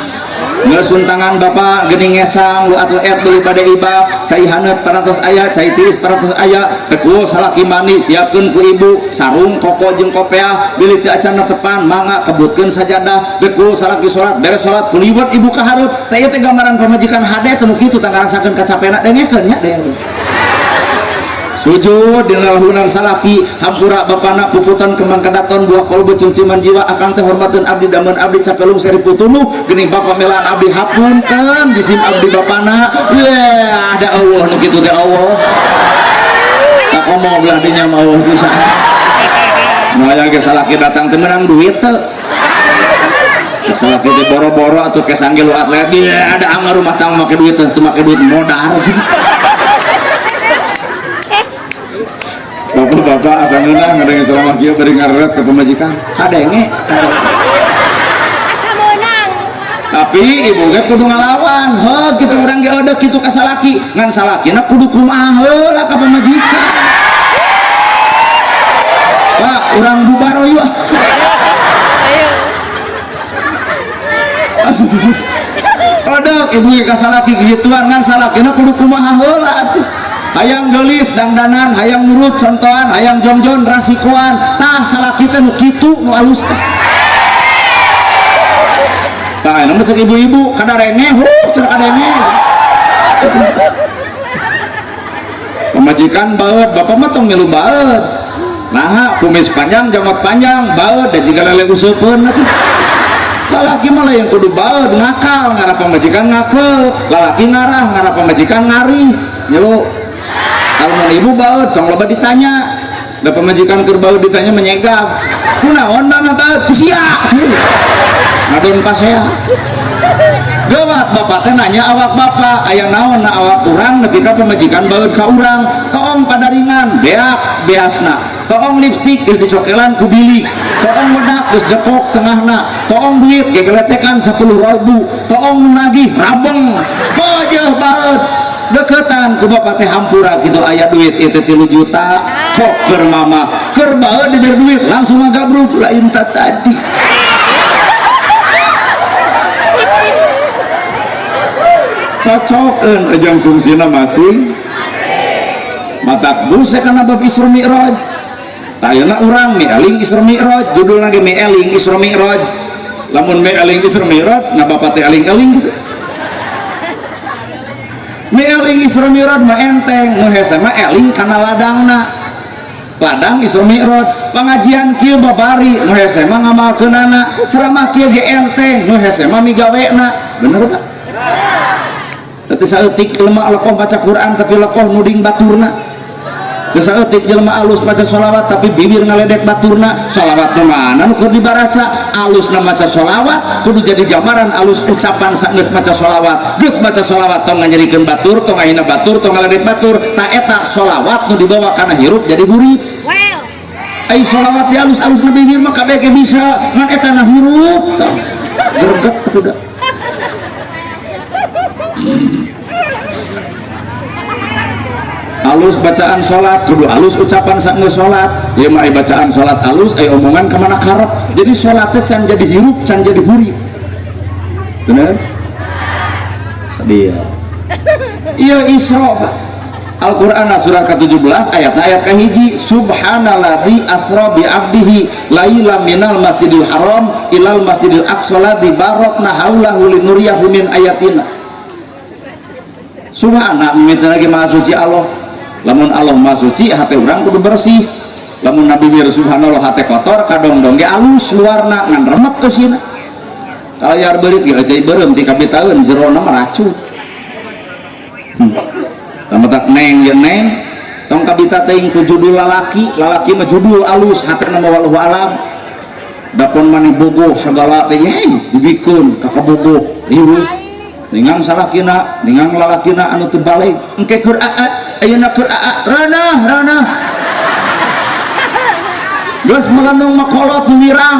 geus suntangan bapak geuning ngesang lu atlet beli bade ibak cai haneut parantos aya cai tiis parantos aya rek salaki mandi siapkeun ku ibu sarung koko jeung kopeah bilih teu acan tepan mangga kebutkeun sajadah rek salaki salat beres salat kuliwet ibu ka hareup teh ieu teh gambaran pamajikan hade teh nu kitu tah ngarasakeun kacapena dengekeun nya dengekeun sujud dina lahunan salaki hampura bapana puputan kembang kedaton buah kolbu cingciman jiwa akang teh hormateun abdi dameun abdi capelung seri putuluh geuning bapa melaan abdi hapunten jisim abdi bapana wah ada Allah nu kitu teh Allah tak ngomong belah dinya mah Allah pisan nu aya ge salaki datang teh meunang duit teh cek salaki teh boro-boro atuh kesang ge lu atlet ya ada anggar rumah tangga make duit teh teu make duit modar gitu. Bapak-bapak asa ngeunah ngadenge ceramah kieu bari ngareret ka pamajikan kadenge asa meunang tapi ibu ge kudu ngalawan heuh kitu urang ge eudeuh kitu ka salaki ngan salakina kudu kumaha heula ka pamajikan Pak urang bubar yeuh eudeuh ibu ge ka salaki kituan ngan salakina kudu kumaha heula atuh hayang geulis dangdanan hayang nurut contohan hayang jongjon rasikoan tah salaki teh nu kitu nu alus teh tah anu cek ibu-ibu kadarenge huh cenah kadenge pamajikan baeud bapak mah tong milu baeud naha kumis panjang janggot panjang baeud da jiga lele useupeun atuh lalaki mah lain kudu baeud ngakal ngarah pamajikan ngakeul lalaki ngarah ngarah pamajikan ngarih nyewu kalau ibu baeud tong loba ditanya da pamajikan keur baeud ditanya menyegap kunaon mah baeud ku sia ngadon pasea gawat bapak teh nanya awak bapak aya naon na awak urang nepi ka pamajikan baeud ka urang toong padaringan beak beasna toong lipstik geus dicokelan ku bilik toong wedak geus dekok tengahna toong duit gegeletekan 10.000 toong nu nagih rabeng bojeuh baeud deketan ku bapak teh hampura kitu aya duit ieu teh 3 juta kok keur mama keur baeud diberi duit langsung ngagabruk lain ta tadi cocokeun jeung fungsina masing matak buse kana bab Isra Mi'raj tah ayeuna urang mieling Isra Mi'raj judulna ge mieling Isra Mi'raj lamun mieling Isra Mi'raj na bapak teh eling-eling kitu mieling Isra Mi'raj mah enteng nu hese mah eling kana ladangna ladang Isra Mi'raj pangajian kieu babari nu hese mah ngamalkeunana ceramah kieu ge enteng nu hese mah migawena bener Pak teu saeutik jelema lekoh maca Quran tapi lekoh nuding baturna teu saeutik jelema alus maca sholawat tapi bibir ngaledek baturna sholawat nu mana nu keur dibaraca alusna maca sholawat kudu jadi gambaran alus ucapan sageus maca sholawat geus maca sholawat tong nganyerikeun batur tong ngahina batur tong ngaledek batur ta eta sholawat nu dibawa kana hirup jadi hurip ai sholawat di alus-alusna bibir mah kabeh ge bisa ngan eta na hirup tah greget atuh da alus bacaan sholat kudu alus ucapan sageus sholat ieu mah bacaan sholat alus ai omongan ka mana karep jadi sholatnya can jadi hirup can jadi hurip bener Sedih. Iya Isra Pak. Al-Qur'an surah ke-17 ayatna ayat kahiji, subhanalladzi asra bi 'abdihi laila minal masjidil haram ilal masjidil aqsa ladzi barakna haulahu linuriyahu min ayatina. Subhana mimiti lagi maha suci Allah. Lamun Allah maha suci hate urang kudu bersih. Lamun Nabi bir subhanallah hate kotor kadongdong ge alus luarna ngan remet ke sina. Kalayar beurit ge cai beureum ti kabitaeun jerona mah racun. Tamatak neng ye neng tong kabita teuing ku judul lalaki, lalaki mah judul alus hatena mah wallahu alam. Dapon maneh bogoh sagala teh yey dibikeun ka kabogoh riweuh. Ningang salakina, ningang lalakina anu teu baleg, engke keur aa, ayeuna keur aa, reunah reunah. Geus melenung mah kolot nu wirang.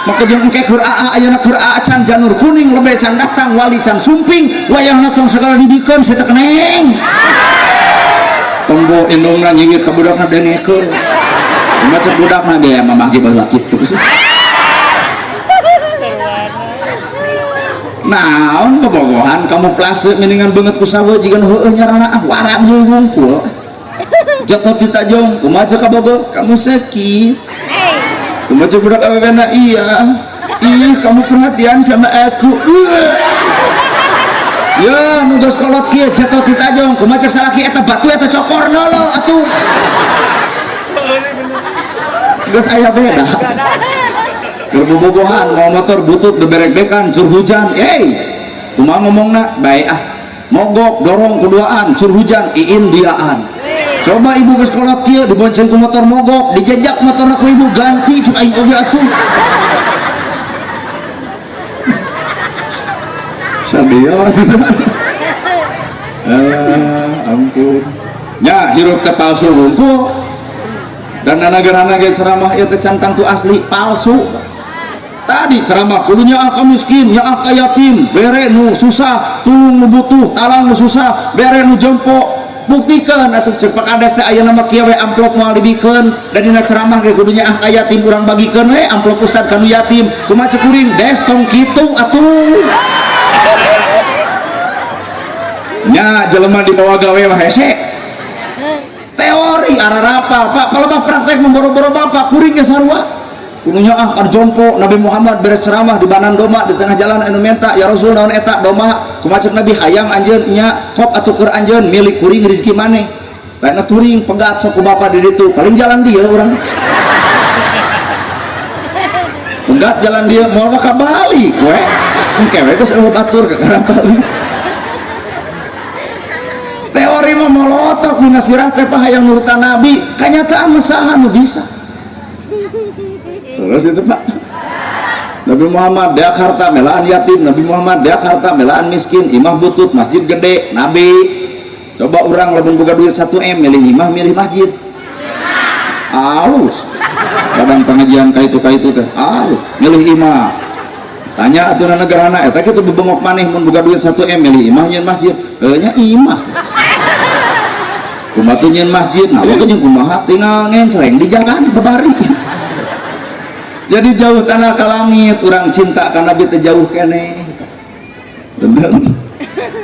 Maka jeung engke keur aa ayeuna keur aa can janur kuning lebe can datang wali can sumping wayahna tong sagala dibikeun setek neng. Tombo indungna nyingit ka budakna dengekeun. Kumaha cek budakna ge mamah ge baheula kitu. Naon bobogohan kamuflase mendingan beungeut ku sawe jiga nu heueuh nyarana ah waram jeung wungkul. Jotot di tajong kumaha cek kabogoh kamu sakit. Kumaha cek budak awewena iya. Ih kamu perhatian sama aku. Ya nu geus kolot kieu jotot di tajong kumaha cek salaki eta batu eta cokor lolo atuh. Geus aya beda. Keur bobogohan mawa motor butut beberek-bekan cur hujan, hey kumaha ngomongna bae ah mogok dorong kuduaan cur hujan iin diaan. Coba ibu geus kolot kieu dibonceng ku motor mogok dijejak motorna ku ibu ganti cuk aing oge atuh. Sadia. Alah ampun. Nya hirup teh palsu wungkul. Dan nanagarana ge ceramah ieu teh can tangtu asli palsu. Tadi ceramah kudunya ah ka miskin, nya ah ka yatim, bere nu susah, tulung nu butuh, talang nu susah, bere nu jompo. Buktikan atuh cek Pak Kades teh aya nama kieu we amplop moal dibikeun dan dina ceramah ge kudunya ah ka yatim urang bagikeun we amplop ustad ka nu yatim. Kumaha cek kuring des tong kitu atuh. Nya jelema dibawa gawe mah hese. Teori ararapal Pak, kalau mah praktek memboro-boro bapak kuring ge sarua. Kudunya ah kan jompo Nabi Muhammad beres ceramah di banan doma di tengah jalan anu menta ya Rasul naon eta doma kumaha cek Nabi hayang anjeun nya kop atuh keur anjeun milik kuring rezeki maneh. Lainna kuring pegat sok ku bapak di ditu paling jalan dia urang. Pegat jalan dia moal mah ka balik we. Engke we geus eueuh batur ka kana balik. Teori mah molotok dina sirah teh Pak hayang nurutan Nabi, kanyataan mah saha nu bisa. Terus itu Pak Nabi Muhammad deak harta melaan yatim, Nabi Muhammad deak harta melaan miskin, imah butut, masjid gede, Nabi. Coba orang lamun boga duit 1 M milih imah milih masjid. Alus. Kadang pengajian ka itu teh alus, milih imah. Tanya atuh negarana eta kitu bebengok maneh mun boga duit 1 M milih imah nyeun masjid. Heuh nya imah. Kumaha teu nyeun masjid, nah we jeung kumaha tinggal ngencreng di jalan babari. Jadi jauh tanah ke langit, orang cinta ka Nabi teh jauh keneh. Bener.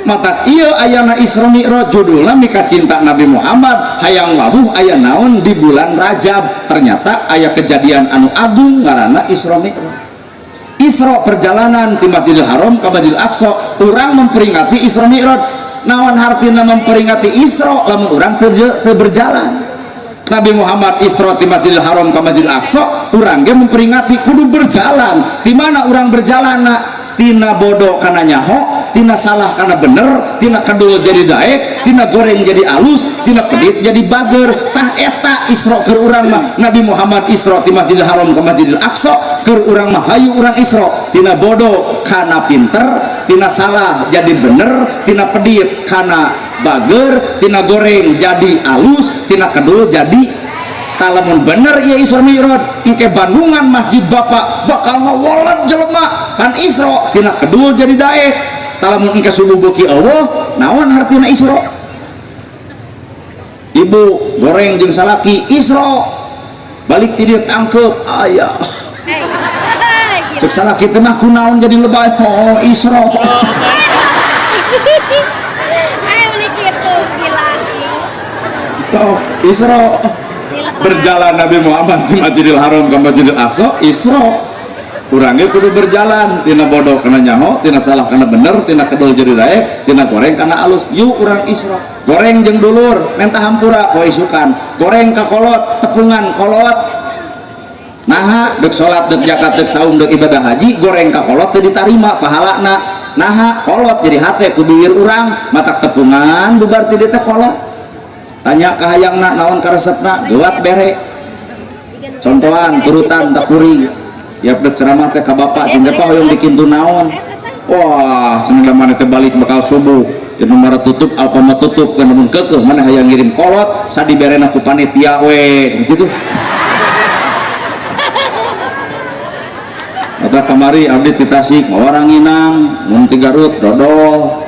Mata ieu ayana Isra Mi'raj judulna mika cinta Nabi Muhammad hayang wawuh aya naon di bulan Rajab. Ternyata aya kejadian anu agung ngaranna Isra Mi'raj. Isra perjalanan ti Masjidil Haram ka Masjidil Aqsa, urang memperingati Isra Mi'raj. Naon hartina memperingati Isra lamun urang teu berjalan. Nabi Muhammad Isra di Masjidil Haram ke Masjidil Aqsa, urang ge memperingati kudu berjalan. Di mana urang berjalan nak? Tina bodoh kana nyaho, tina salah kana bener, tina kedul jadi daek, tina goreng jadi alus, tina pedit jadi bager. Tah eta Isra keur urang mah. Nabi Muhammad Isra di Masjidil Haram ke Masjidil Aqsa, keur urang mah hayu urang Isra. Tina bodoh kana pinter, tina salah jadi bener, tina pedit kana bager, tina goreng jadi alus, tina kedul jadi talamun bener ieu Isra Mi'raj. Engke Bandungan masjid bapak bakal ngawolet jelema pan Isra tina kedul jadi daek. Talamun engke subuh beuki eueuh naon hartina Isra? Ibu goreng jeung salaki Isra balik ti dieu tangkeup aya. Cek salaki teh mah kunaon jadi lebay? Oh Isra. Ayo nih kitu gila. So, Isra berjalan Nabi Muhammad di Masjidil Haram ke Masjidil Aqsa, Isra. Urangnya kudu berjalan tina bodoh kana nyaho, tina salah kana bener, tina kedul jadi daek, tina goreng kana alus. Yuk urang Isra. Goreng jeung dulur, menta hampura poe isukan. Goreng ka kolot, tepungan kolot. Naha deuk salat, deuk zakat, deuk saum, deuk ibadah haji, goreng ka kolot teu ditarima pahalana. Naha kolot jadi hate ku duir urang, matak tepungan bubar ti dieu teh kolot. Tanya ka hayangna naon karesepna, geuat bere. Contohan turutan tak kuring. Tiap dek ceramah teh ka bapak jeung teh hoyong dikintu naon. Wah, cenah maneh teh balik bakal subuh. Indomaret tutup, Alfamart tutup, kan mun keukeuh maneh hayang ngirim kolot, sadiberena ku panitia we, kitu. Mata kamari abdi ti Tasik mawa ranginang, mun ti Garut dodol,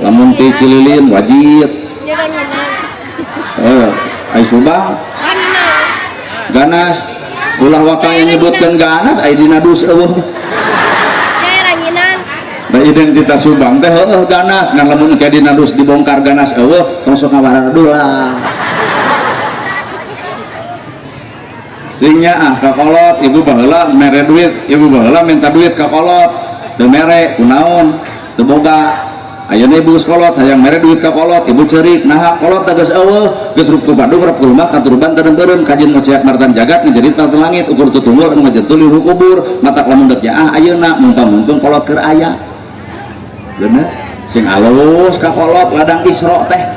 lamun ti Cililin wajib. Ai Subang ganas. Ulah waka yang nyebutkan ganas ai dina dus eueuh. Da identitas Subang teh heueuh ganas, ngan lamun ke dina dus dibongkar ganas eueuh tong sok ngawaradula. Sing nyaah ka kolot, ibu baheula mere duit, ibu baheula minta duit ka kolot, teu mere kunaon, teu boga. Ayeuna ibu geus kolot hayang mere duit ka kolot, ibu ceurik, naha kolot teh geus eueuh, geus rup ku Bandung rep ku rumah katurban teu kajen ngoceak martan jagat ngajerit martan langit ukur tutunggul anu ngajentul di kubur, matak lamun deuk nyaah ayeuna mumpung-mumpung kolot keur aya. Bener, sing alus ka kolot ladang Isra teh.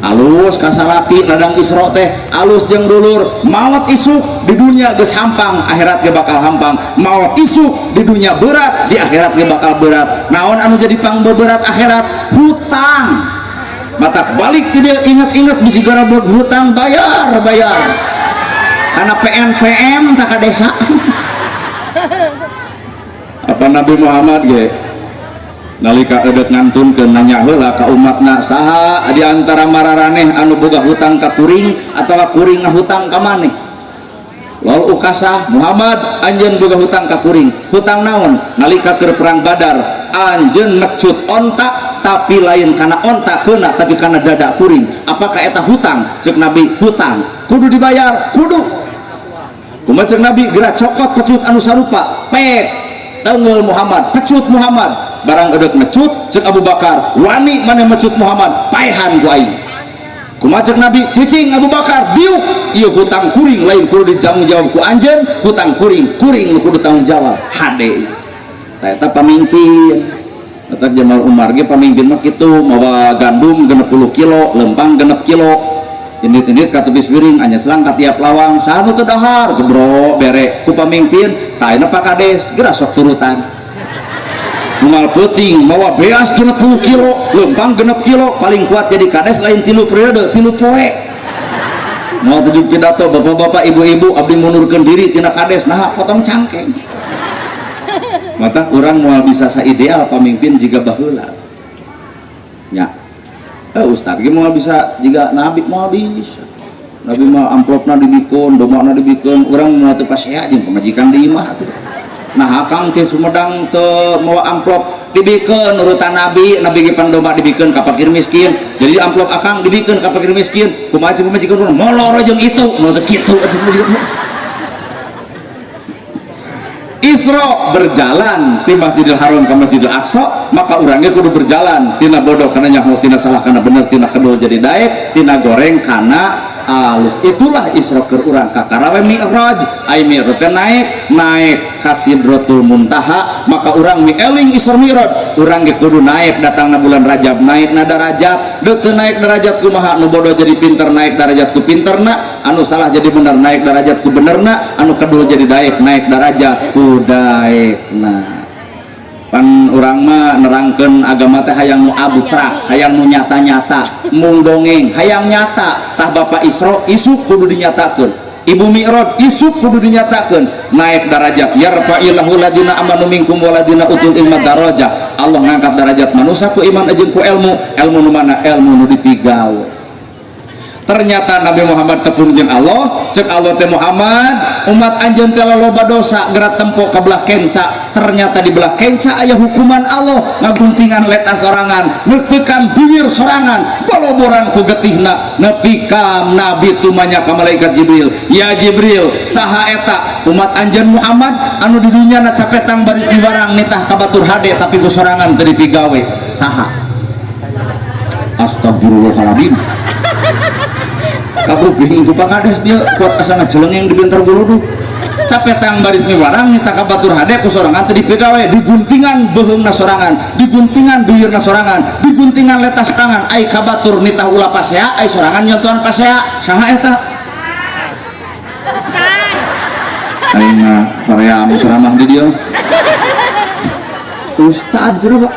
Alus ka salaki ladang Isra teh, alus jeung dulur, maot isuk di dunia geus hampang, akhirat ge bakal hampang. Maot isuk di dunia berat, di akhirat ge bakal berat. Naon anu jadi pangbeberat akhirat? Hutang. Matak balik ti dieu inget-inget bisi garabot hutang bayar bayar. Karena PNPM tak ka desa. Apa Nabi Muhammad ge nalika eudeuk ngantunkeun nanya heula ka umatna saha di antara mararaneh anu boga hutang ka kuring atawa kuring ngahutang ka maneh. Lalu ukasah Muhammad anjeun boga hutang ka kuring. Hutang naon? Nalika keur perang Badar anjeun mecut onta tapi lain kana onta keuna tapi kana dada kuring. Apakah eta hutang? Ceuk Nabi hutang. Kudu dibayar, kudu. Kumaha ceuk Nabi? Geura cokot pecut anu sarupa. Pek tenggel Muhammad, pecut Muhammad. Barang eudeuk mecut ceuk Abu Bakar, wani maneh mecut Muhammad, paehan ku aing. Kumaha ceuk Nabi? Cicing Abu Bakar, biuk ieu hutang kuring lain kudu ditanggung jawab ku anjeun, hutang kuring, kuring nu kudu tanggung jawab. Hade. Tah eta pamimpin. Eta Jamal Umar ge pamimpin mah kitu, mawa gandum 60 kilo, lempang 6 kilo. Indit-indit ka tebis piring anya selang ka tiap lawang, saha nu teu dahar gebro bere ku pamimpin, tah ayeuna Pak Kades geura sok turutan. Mual peuting mawa beas 60 kilo, lempang 6 kilo, paling kuat jadi kades lain 3 periode, 3 poe. Moal tujuh pidato bapak-bapak ibu-ibu abdi mundurkeun diri tina kades, naha potong cangkeng. Mata urang moal bisa saideal pamimpin jiga baheula. Nya. Ustad ge moal bisa jiga nabi moal bisa. Nabi mah amplopna dibikeun, domana dibikeun, urang moal teu pasea jeung pamajikan di imah atuh. Nah akang teh Sumedang teu mawa amplop dibikeun nurutan nabi, nabi ge pan domba dibikeun ka fakir miskin. Jadi amplop akang dibikeun ka fakir miskin, kumaha ceuk pamajikan urang molor jeung itu, mun teu kitu atuh pamajikan. Isra berjalan ti Masjidil Haram ke Masjidil Aqsa, maka urangnya kudu berjalan tina bodoh kana nyaho, tina salah kana bener, tina kedul jadi daek, tina goreng kana alus. Itulah Isra keur urang ka Karawe Mi'raj. Ai Mi'raj teh naik, naik ka Sidratul Muntaha, maka urang mieling Isra Mi'raj. Urang ge kudu naik datangna bulan Rajab, naik na darajat. Deuk teu naik derajat kumaha? Nu bodoh jadi pinter naik darajat ku pinterna, anu salah jadi bener naik darajat ku benerna, anu kedul jadi daek naik darajat ku daekna. Pan urang mah nerangkeun agama teh hayang nu abstrak, hayang nu nyata-nyata, mung dongeng, hayang nyata. Tah Bapak Isra isuk kudu dinyatakeun, Ibu Mi'raj isuk kudu dinyatakeun, naik darajat. Yarfa'illahu ladina amanu minkum waladina utul ilma darajah. Allah ngangkat darajat manusia ku iman jeung ku ilmu. Ilmu nu mana? Ilmu nu dipigawe. Ternyata Nabi Muhammad tepung jeung Allah. Cek Allah teh, "Muhammad, umat anjeun teh loba dosa, geura tempo ka belah kenca." Ternyata di belah kenca aya hukuman Allah, ngaguntingan leta sorangan, neutekan bibir sorangan, boloboran ku getihna, nepi ka Nabi tumanya ka malaikat Jibril, "Ya Jibril, saha eta umat anjeun Muhammad anu di dunya na capetang bari piwarang nitah ka batur hade, tapi ku sorangan teu dipigawe, saha?" Astagfirullahaladzim, kabuping ku Pak Kades dia kuat asa ngajelengeng di bentar guludug. Capetang baris miwarang nitah ka batur hade, ku sorangan teu dipigawe, diguntingan beuheungna sorangan, diguntingan bibirna sorangan, diguntingan letas tangan, ai ka batur nitah ulah pasea, ai sorangan nyontohan pasea, saha eta? Ustaz. Aing mah hoream ceramah di dieu. Ustad cenah, Pak.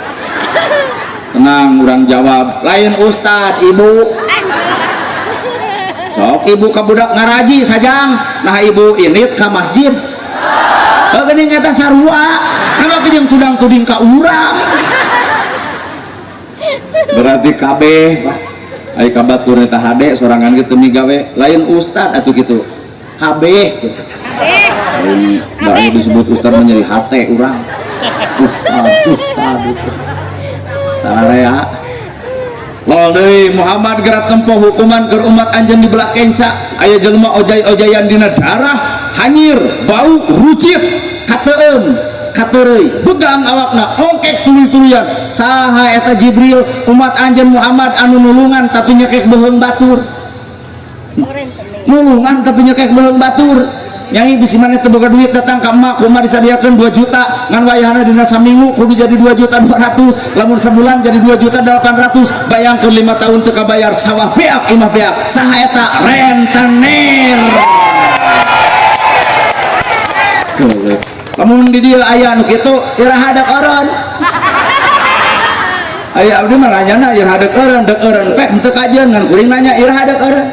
Tenang, urang jawab, lain ustad, ibu. Sok ibu ka budak ngaraji sajang, nah ibu init ka masjid. Heuh, geuning eta sarua. Nama jeung tudang tuding ka urang. Berarti kabeh, Pak. Ai ka batur eta hade sorangan ge teu migawe, lain ustad atuh kitu. Kabeh gitu. Eh, Lain da aya disebut ustad mah nyeri hate urang. Ustad, ustad gitu. Sararea. Lol deui, Muhammad geura tempo hukuman keur umat anjeun di belah kenca, aya jelema ojay-ojayan dina darah, hanyir, bau, rucit, kateum, kateureuy, begang awakna, ongkek tuluy-tuluyan. Saha eta Jibril? Umat anjeun Muhammad anu nulungan tapi nyekek beuheung batur. Nulungan tapi nyekek beuheung batur. Nyai, bisi maneh teu boga duit, datang ka emak, kumaha disadiakeun 2 juta, ngan wayahna dina saminggu kudu jadi 2 juta 200, lamun sebulan jadi 2 juta 800, bayangkeun 5 tahun teu kabayar, sawah beak, imah beak. Saha eta? Rentenir. Lamun di dieu aya nu kitu, iraha dek eureun? Aya abdi mah nanyana iraha dek eureun, dek eureun pek henteu kajeun, ngan kuring nanya iraha dek eureun.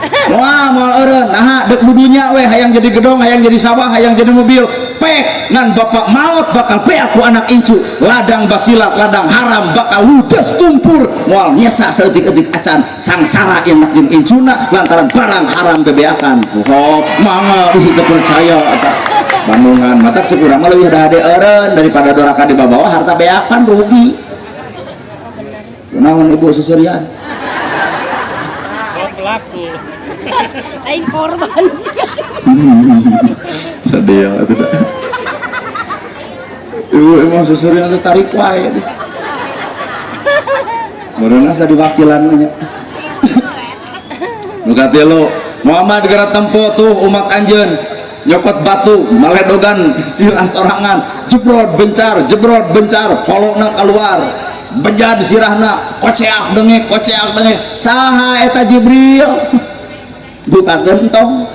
Moal, moal eureun, naha? Dek dudunya we, hayang jadi gedong, hayang jadi sawah, hayang jadi mobil, pek, ngan bapak maot bakal beak ku anak incu, ladang basilat, ladang haram bakal ludes tumpur, moal nyesa saeutik-eutik acan, sangsara enak jeung incuna lantaran barang haram bebeakan. Hop, mangga di situ percaya eta. Bandungan matak cek urang mah leuwih hade eureun daripada doraka di bawah harta beakan rugi. Kunaon ibu susurian? Oh, pelaku. Lain korban sih. Sedih ya itu dah. Ibu emang susurian teh tarik wae deh. Meureun asa diwakilan nya. Nu katilu, Muhammad geura tempo tuh umat anjeun nyokot batu maledogan sirah sorangan, jebrot bencar, jebrot bencar, polokna keluar, bejad sirahna, koceak dengek, koceak dengek. Saha eta Jibril? Buka gentong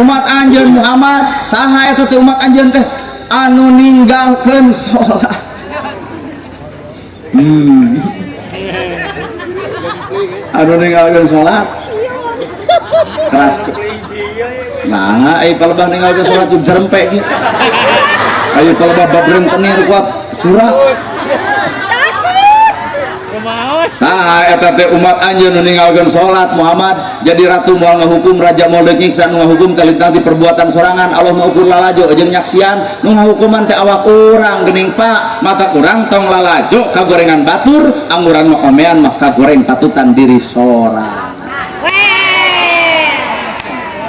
umat anjeun Muhammad. Saha eta teh umat anjeun teh? Anu ninggalkeun salat. Anu ninggalkeun salat keras. Nah, ai palebah ninggalkeun salat jeung jerempe kieu, ayo palebah bab rentenir kuat surak. Kumaha? Saha eta teh umat anjeun nu ninggalkeun salat Muhammad? Jadi ratu moal ngahukum, raja moal deuk nyiksa, nu ngahukum kalintang ti perbuatan sorangan. Allah mah ukur lalajo jeung nyaksian, nu ngahukuman teh awak urang geuning, Pak. Mata urang tong lalajo kagorengan batur, angguran mah omean mah kagoreng patutan diri sorang. Weh.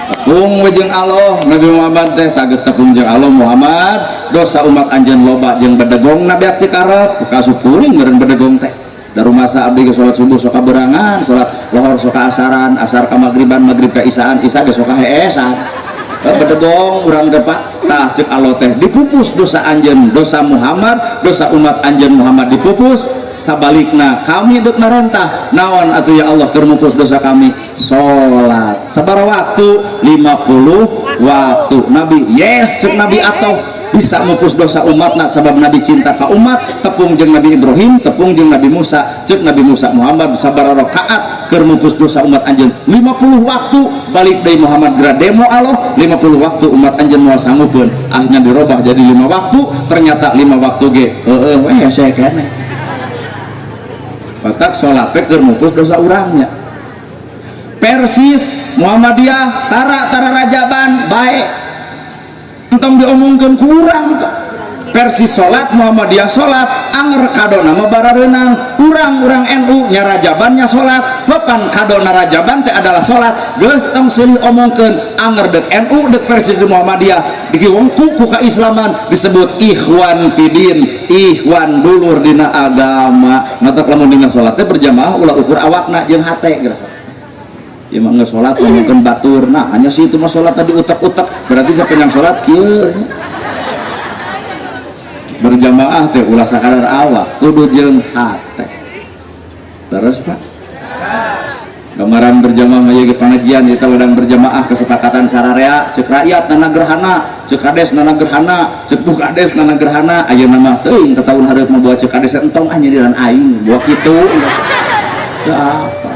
Tepung we jeung Allah Nabi Muhammad teh. Tages tepung jeung Allah, Muhammad, dosa umat anjeun loba jeung bedegong na beak ti karep kasup kuring meureun bedegong teh. Darumasa abdi ge salat subuh sok kaberangan, salat lohor sok asaran, asar ka magriban, magrib ka isaan, isa ge sok heesan. Bedegong urang teh, Pak. Tah, ceuk Allah teh dipupus dosa anjeun, dosa Muhammad, dosa umat anjeun Muhammad dipupus. Sabalikna kami deuk marentah naon atuh ya Allah keur mupus dosa kami? Salat sabaraha waktu? 50 waktu. Nabi yes, ceuk Nabi atau bisa mupus dosa umatna sabab Nabi cinta ka umat, tepung jeung Nabi Ibrahim, tepung jeung Nabi Musa. Ceuk Nabi Musa, "Muhammad, sabaraha rakaat keur mupus dosa umat anjeun?" 50 waktu. Balik deui Muhammad geura demo Allah, 50 waktu umat anjeun moal sanggupeun. Akhirnya dirobah jadi 5 waktu. Ternyata 5 waktu ge heueuh we hese keneh. Batak salat teh keur mupus dosa urangnya. Persis Muhammadiyah tara tara rajaban bae entong diomongkeun ku urang. Persis salat Muhammadiyah salat anger kadona mah barareunang urang-urang NU nya rajabannya salat papan kadona rajaban teh adalah salat geus tong seulih omongkeun anger deuk NU deuk Persis deuk Muhammadiyah dikiwengku ku kaislaman disebut ikhwan fidin ikhwan dulur dina agama. Matak lamun dina salat teh berjamaah ulah ukur awakna jeung hate geus. Ieu mah geus salat ngomongkeun batur nah hanya sih itu mah salat tadi utek-utek berarti sapanjang salat kieu berjamaah teh ulah sakadar awak kudu jeung hate. Terus Pak gambaran berjamaah mah ieu pangajian ieu teh ladang berjamaah kesepakatan sararea ceuk rakyat nana gerhana ceuk kades nana gerhana ceuk bu kades nana gerhana ayeuna mah teuing ka taun hareup mah buat ceuk kades entong ah nyiriran aing buat kitu teu apa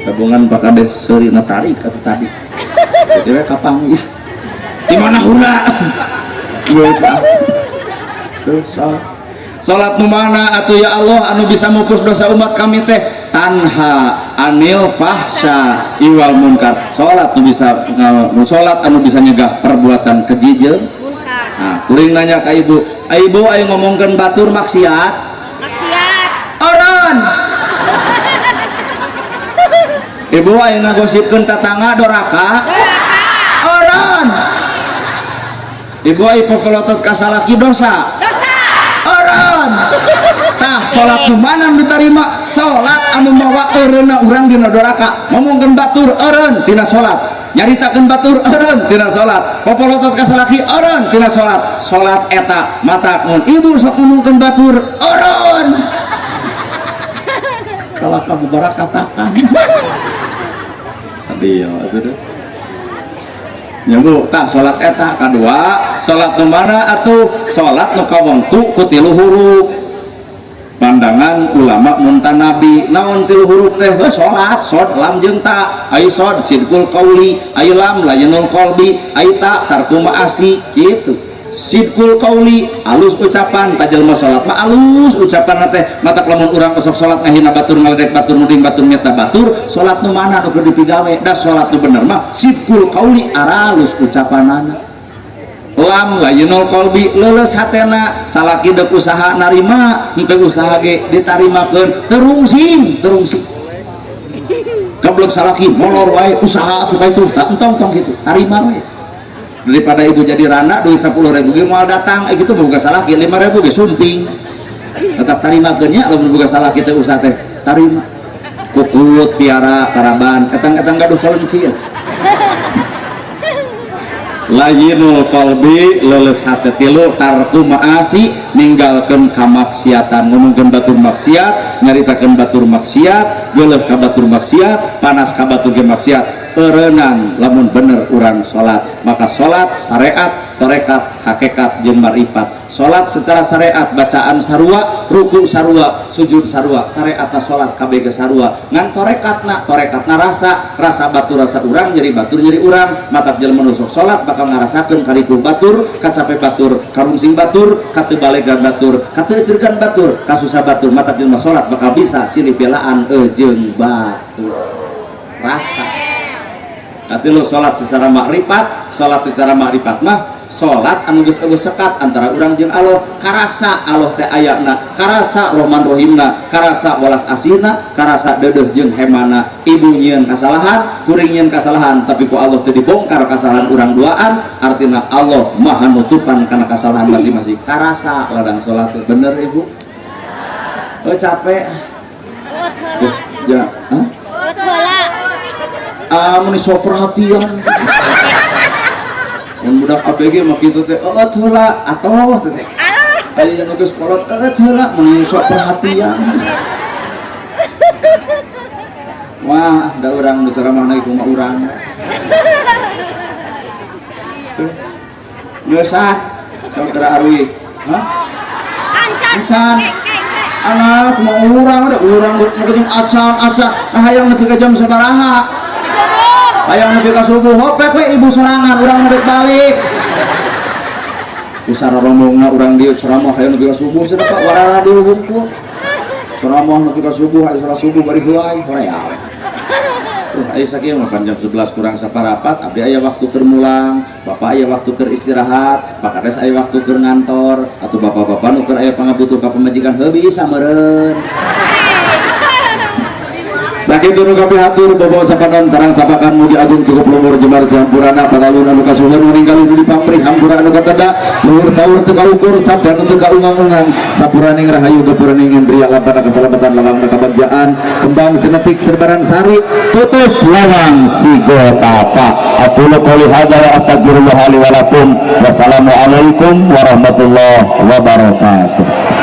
gabungan Pak Kades seurina tarik atuh tadi jadi we kapanggih di mana heula geus ah. Terus salat nu mana atuh ya Allah anu bisa mupus dosa umat kami teh tanha anil fahsya iwal munkar. Salat nu bisa salat anu bisa nyegah perbuatan keji jeung munkar. Nah, kuring nanya ka ibu, ibu ayo ngomongkeun batur maksiat. Maksiat. Oron. Ibu ayo ngagosipkeun tatangga doraka. Oron. Ibu ayo popolotot ka salaki dosa. Dosa. Oron. Tah salat nu mana nu diterima? Salat anu mawa eureunna urang dina doraka. Ngomongkeun batur eureun tina salat. Nyaritakeun batur eureun tina salat. Popolotot ka salaki eureun tina salat. Salat eta matak mun ibu sok ngomongkeun batur eureun. Kalah ka barakatakan. Sedih atuh deh. Ya Bu, tah salat eta kadua, salat nu mana atuh? Salat nu kawengku ku tilu huruf. Pandangan ulama muntanabi, naon tilu huruf teh? Heuh salat, sod lam jeung ta. Ai sod sidqul qauli, ai lam layanul qalbi, ai ta tarku maasi kitu. Sidqul qauli alus ucapan, ta jelema salat mah alus ucapan teh. Matak lamun urang osok salat ngahina batur ngaledek batur nuding batur nyeta batur, salat nu mana nu keur dipigawe? Da salat nu bener mah sidqul qauli aralus ucapanana. Lam layinul qalbi leuleus hatena, salaki deuk usaha narima, henteu usaha ge ditarimakeun, terungsing, terungsing. Goblok salaki molor wae usaha atuh ka itu, tah entong tong kitu, tarima wae. Daripada ibu jadi rana duit 10.000 ge moal datang, gitu boga salaki 5.000 ge sumping. Tetap tarimakeun nya lamun boga salaki teh usaha teh tarima. Kukut piara karaban etang-etang gaduh kalencir. Layinul qalbi leuleus hate tilu tarku maasi ninggalkeun kamaksiatan ngomongkeun batur maksiat nyaritakeun batur maksiat geuleuh ka batur maksiat panas ka batur ge maksiat eureunang lamun bener urang salat maka salat syariat tarekat hakikat jeung marifat. Salat secara syariat bacaan sarua ruku sarua sujud sarua syariatna salat kabeh ge sarua ngan tarekatna tarekatna rasa rasa batur rasa urang nyeri batur nyeri urang matak jelema nu sok salat bakal ngarasakeun karipuh batur kacape batur karungsing batur kateu balegan batur kateu eceuregan batur kasusah batur matak jelema salat bakal bisa silih belaan jeung batur rasa. Katilu salat secara makrifat, salat secara makrifat mah salat anu geus eueuh sekat antara urang jeung Allah, karasa Allah teh ayana, karasa Rahman Rahimna, karasa welas asihna, karasa deudeuh jeung hemana. Ibu nyieun kasalahan, kuring nyieun kasalahan, tapi ku Allah teh dibongkar kasalahan urang duaan, artina Allah Maha nutupan kana kasalahan masing-masing. Karasa ladang salat teh bener ibu. Oh capek. Geus ja, hah? Ah, mun sok perhatian. Mun budak ABG mah kitu teh eueut heula atoh teh. Aya nu geus kolot eueut heula mun sok perhatian. Wah, da urang nu ceramah na kumaha urang. Tuh. Geus ah, sok geura aruy. Hah? Encan. Anak kumaha urang da urang nu jeung acan-acan. Nah hayang nepi ka jam sabaraha? Hayang nepi ka subuh hopek we ibu sorangan urang nepi balik. Usara rombongna urang dieu ceramah hayang nepi ka subuh cenah Pak warara dulu hungkul. Ceramah nepi ka subuh aya salat subuh bari heuay hoream. Aya sakieu mah pan jam 11 kurang saparapat, abdi aya waktu keur mulang, bapak aya waktu keur istirahat, Pak Kades aya waktu keur ngantor, atau bapak-bapak nu keur aya pangabutuh ka pamajikan heuh bisa meureun. Sakitu nu kapihatur bobo sapanon sarang sapakan, mugi agung cukup lumur jembar sampurana paralun anu kasuhun meninggal di pamrih hampura anu kateda luhur saur teu kaukur sabda nu teu kaungang-ungang, sapuraning rahayu gepuraning indria lampana keselamatan lawang kabagjaan kembang senetik serbaran sari tutup lawang sigo tapa. Aqulu qouli hadza wa astaghfirullah li wa lakum. Wassalamualaikum warahmatullahi wabarakatuh.